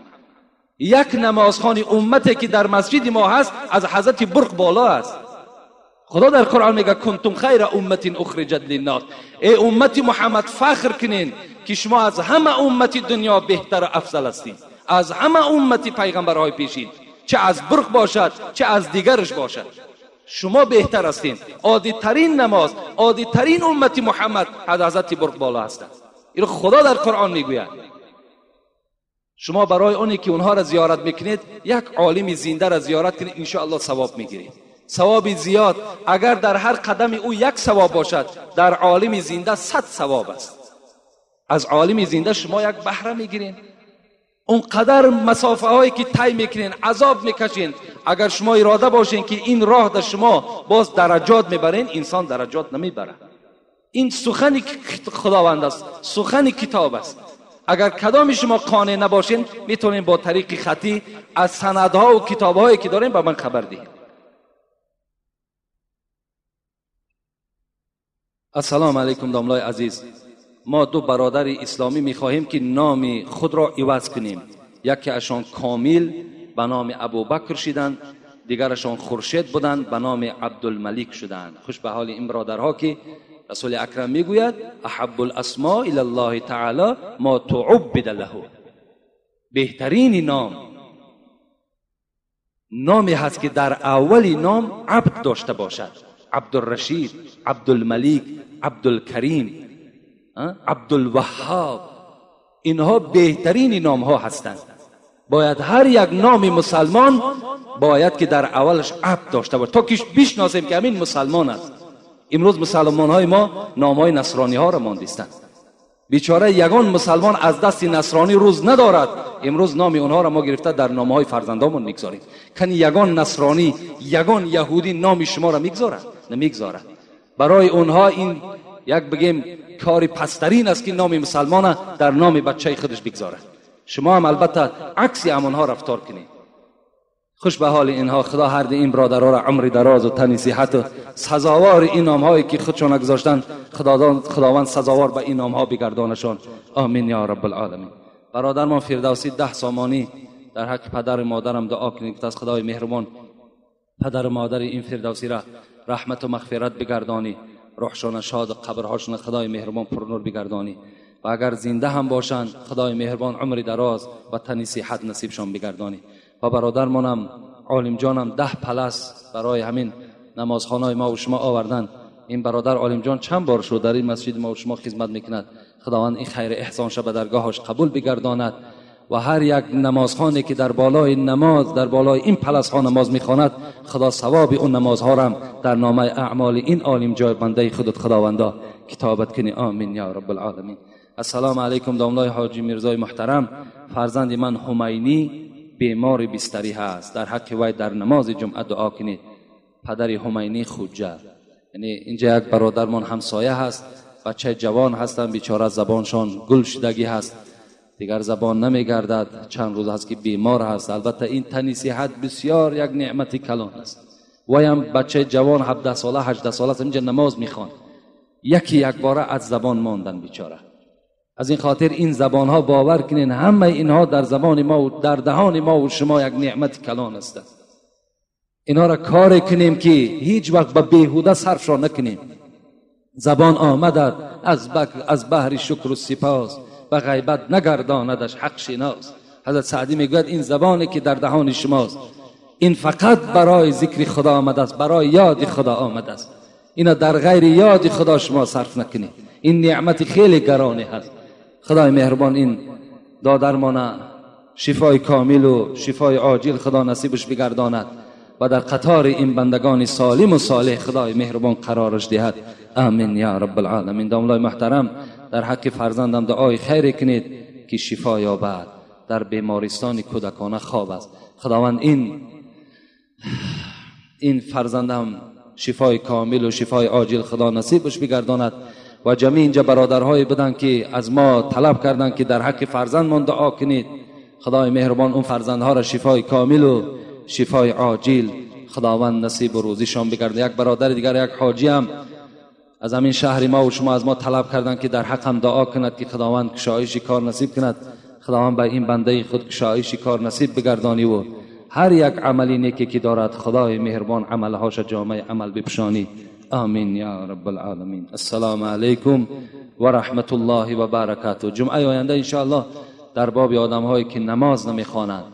S1: یک نمازخوان امتی که در مسجد ما هست از حضرت برق بالا است. خدا در قرآن میگه کنتم خیر امت اخرجت للناس. ای امت محمد فخر کنین که شما از همه امت دنیا بهتر و افضل هستین، از همه امت پیغمبرهای پیشین، چه از برق باشد چه از دیگرش باشد، شما بهتر هستین. عادی ترین نماز، عادی ترین امت محمد از حضرت برق بالا هستند. اینو خدا در قرآن میگوید. شما برای اونی که اونها را زیارت میکنید، یک عالم زنده را زیارت کنید، انشاءالله ثواب میگیرید، ثواب زیاد. اگر در هر قدم او یک ثواب باشد، در عالم زنده 100 ثواب است. از عالم زنده شما یک بهره میگیرین. اونقدر مسافه هایی که طی میکنین، عذاب میکشین، اگر شما اراده باشین که این راه در شما باز درجات میبرین، انسان درجات نمیبره. این سخن خداوند است، سخن کتاب است. اگر کدام شما قانع نباشین، میتونین با طریق خطی از سندها و کتابهایی که دارین به من خبر دهید. السلام علیکم داملای عزیز. ما دو برادر اسلامی میخواهیم که نام خود را عوض کنیم. یکی اشان کامیل به نام ابوبکر شدند، دیگرشان خورشید بودند به نام عبدالملک شدند. خوش به حال این برادرها که رسول اکرم میگوید احب الاسماء الی الله تعالی ما تعبد له. بهترین نام نامی هست که در اول نام عبد داشته باشد. عبدالرشید، عبدالملک، عبدالکریم، عبدالوهاب، اینها بهترین نام ها هستند. باید هر یک نام مسلمان باید که در اولش عبد داشته باشد تا که بشناسیم که همین مسلمان است. امروز مسلمان های ما نام های نصرانی ها را ماندیستند. بیچاره یگان مسلمان از دست نصرانی روز ندارد. امروز نام اونها را ما گرفته در نام های فرزندامون میگذاریم. کن یگان نصرانی، یگان یهودی نام شما را میگذارد؟ نمیگذارد. برای اونها این یک بگیم کاری پسترین است که نام مسلمان در نام بچه خودش بگذارد. شما هم البته عکس همونها رفتار کنید. خوش به حال اینها. خدا هر دی این برادرها را عمر دراز و تن صحت و سزاوار این نامهایی که خودشان گذاشتن، خداوند سزاوار به این نامها بگردانشان. آمین یا رب العالمین. برادرمان فردوسی 10 سامانی در حق پدر و مادرم دعا کنید از خدای مهربان پدر و مادر این فردوسی را رحمت و مغفرت بگردانی، روحشان شاد، قبرهاشون خدای مهربان پرنور بگردانی و اگر زنده هم باشند خدای مهربان عمر دراز و تن صحت نصیبشان بگردانی. و برادرمانم عالم جانم 10 پلس برای همین نمازخانه ما و شما آوردن. این برادر عالم جان چند بار شد در این مسجد ما و شما خدمت میکند. خداوند این خیر احسان شب به درگاهش قبول بگرداند و هر یک نمازخانه که در بالای نماز، در بالای این پلس ها نماز میخواند، خدا ثواب اون نمازها را در نامه اعمال این عالم جای بنده خودت خداوندا کتابت کنی. آمین یا رب العالمین. السلام علیکم داملای حاجی میرزای محترم. فرزند من همینی بیمار بستری هست، در حق وی در نماز جمعه دعا کنید. پدر همینی خوجه، یعنی اینجا یک برادرمان همسایه هست، بچه جوان هستن، بیچاره زبانشان گل شدگی هست، دیگر زبان نمیگردد، چند روز است که بیمار هست. البته این تنی صحت بسیار یک نعمت کلان است. وایم بچه جوان 17 ساله 18 ساله است، اینجا نماز میخوان، یکی یک باره از زبان ماندن بیچاره. از این خاطر این زبان ها باور کنین همه اینها در زبان ما و در دهان ما و شما یک نعمت کلان است. اینا را کار کنیم که هیچ وقت به بیهوده صرف را نکنیم. زبان آمدد از بحر شکر و سپاس، به غیبت نگرداندش حق شناس. حضرت سعدی میگوید این زبانی که در دهان شماست این فقط برای ذکر خدا آمده است، برای یاد خدا آمده است. اینا در غیر یاد خدا شما صرف نکنید. این نعمت خیلی گرانی هست. خدای مهربان این دادرمان شفای کامل و شفای عاجل خدا نصیبش بگرداند و در قطار این بندگان سالم و صالح خدای مهربان قرارش دهد. آمین یا رب العالمین. داملای محترم، در حق فرزندم دعای خیر کنید که شفا یابد. در بیمارستان کودکانه خواب است. خداوند این فرزندم شفای کامل و شفای عاجل خدا نصیبش بگرداند. و جمعی اینجا برادرهای بدن که از ما طلب کردند که در حق فرزندمان دعا کنید. خدای مهربان اون فرزندها را شفای کامل و شفای عاجل خداوند نصیب و روزیشان بگرده. یک برادر دیگر، یک حاجی هم از همین شهر ما و شما از ما طلب کردند که در حق هم دعا کند که خداوند کشایش کار نصیب کند. خداوند به این بنده خود کشایش کار نصیب بگردانی و هر یک عملی نیکی که دارد خدای مهربان عملهاش جامعه عمل بپشانی. آمین یا رب العالمین. السلام علیکم و رحمت الله و برکاته. جمعه آینده انشاءالله در باب آدمهایی که نماز نمیخوانند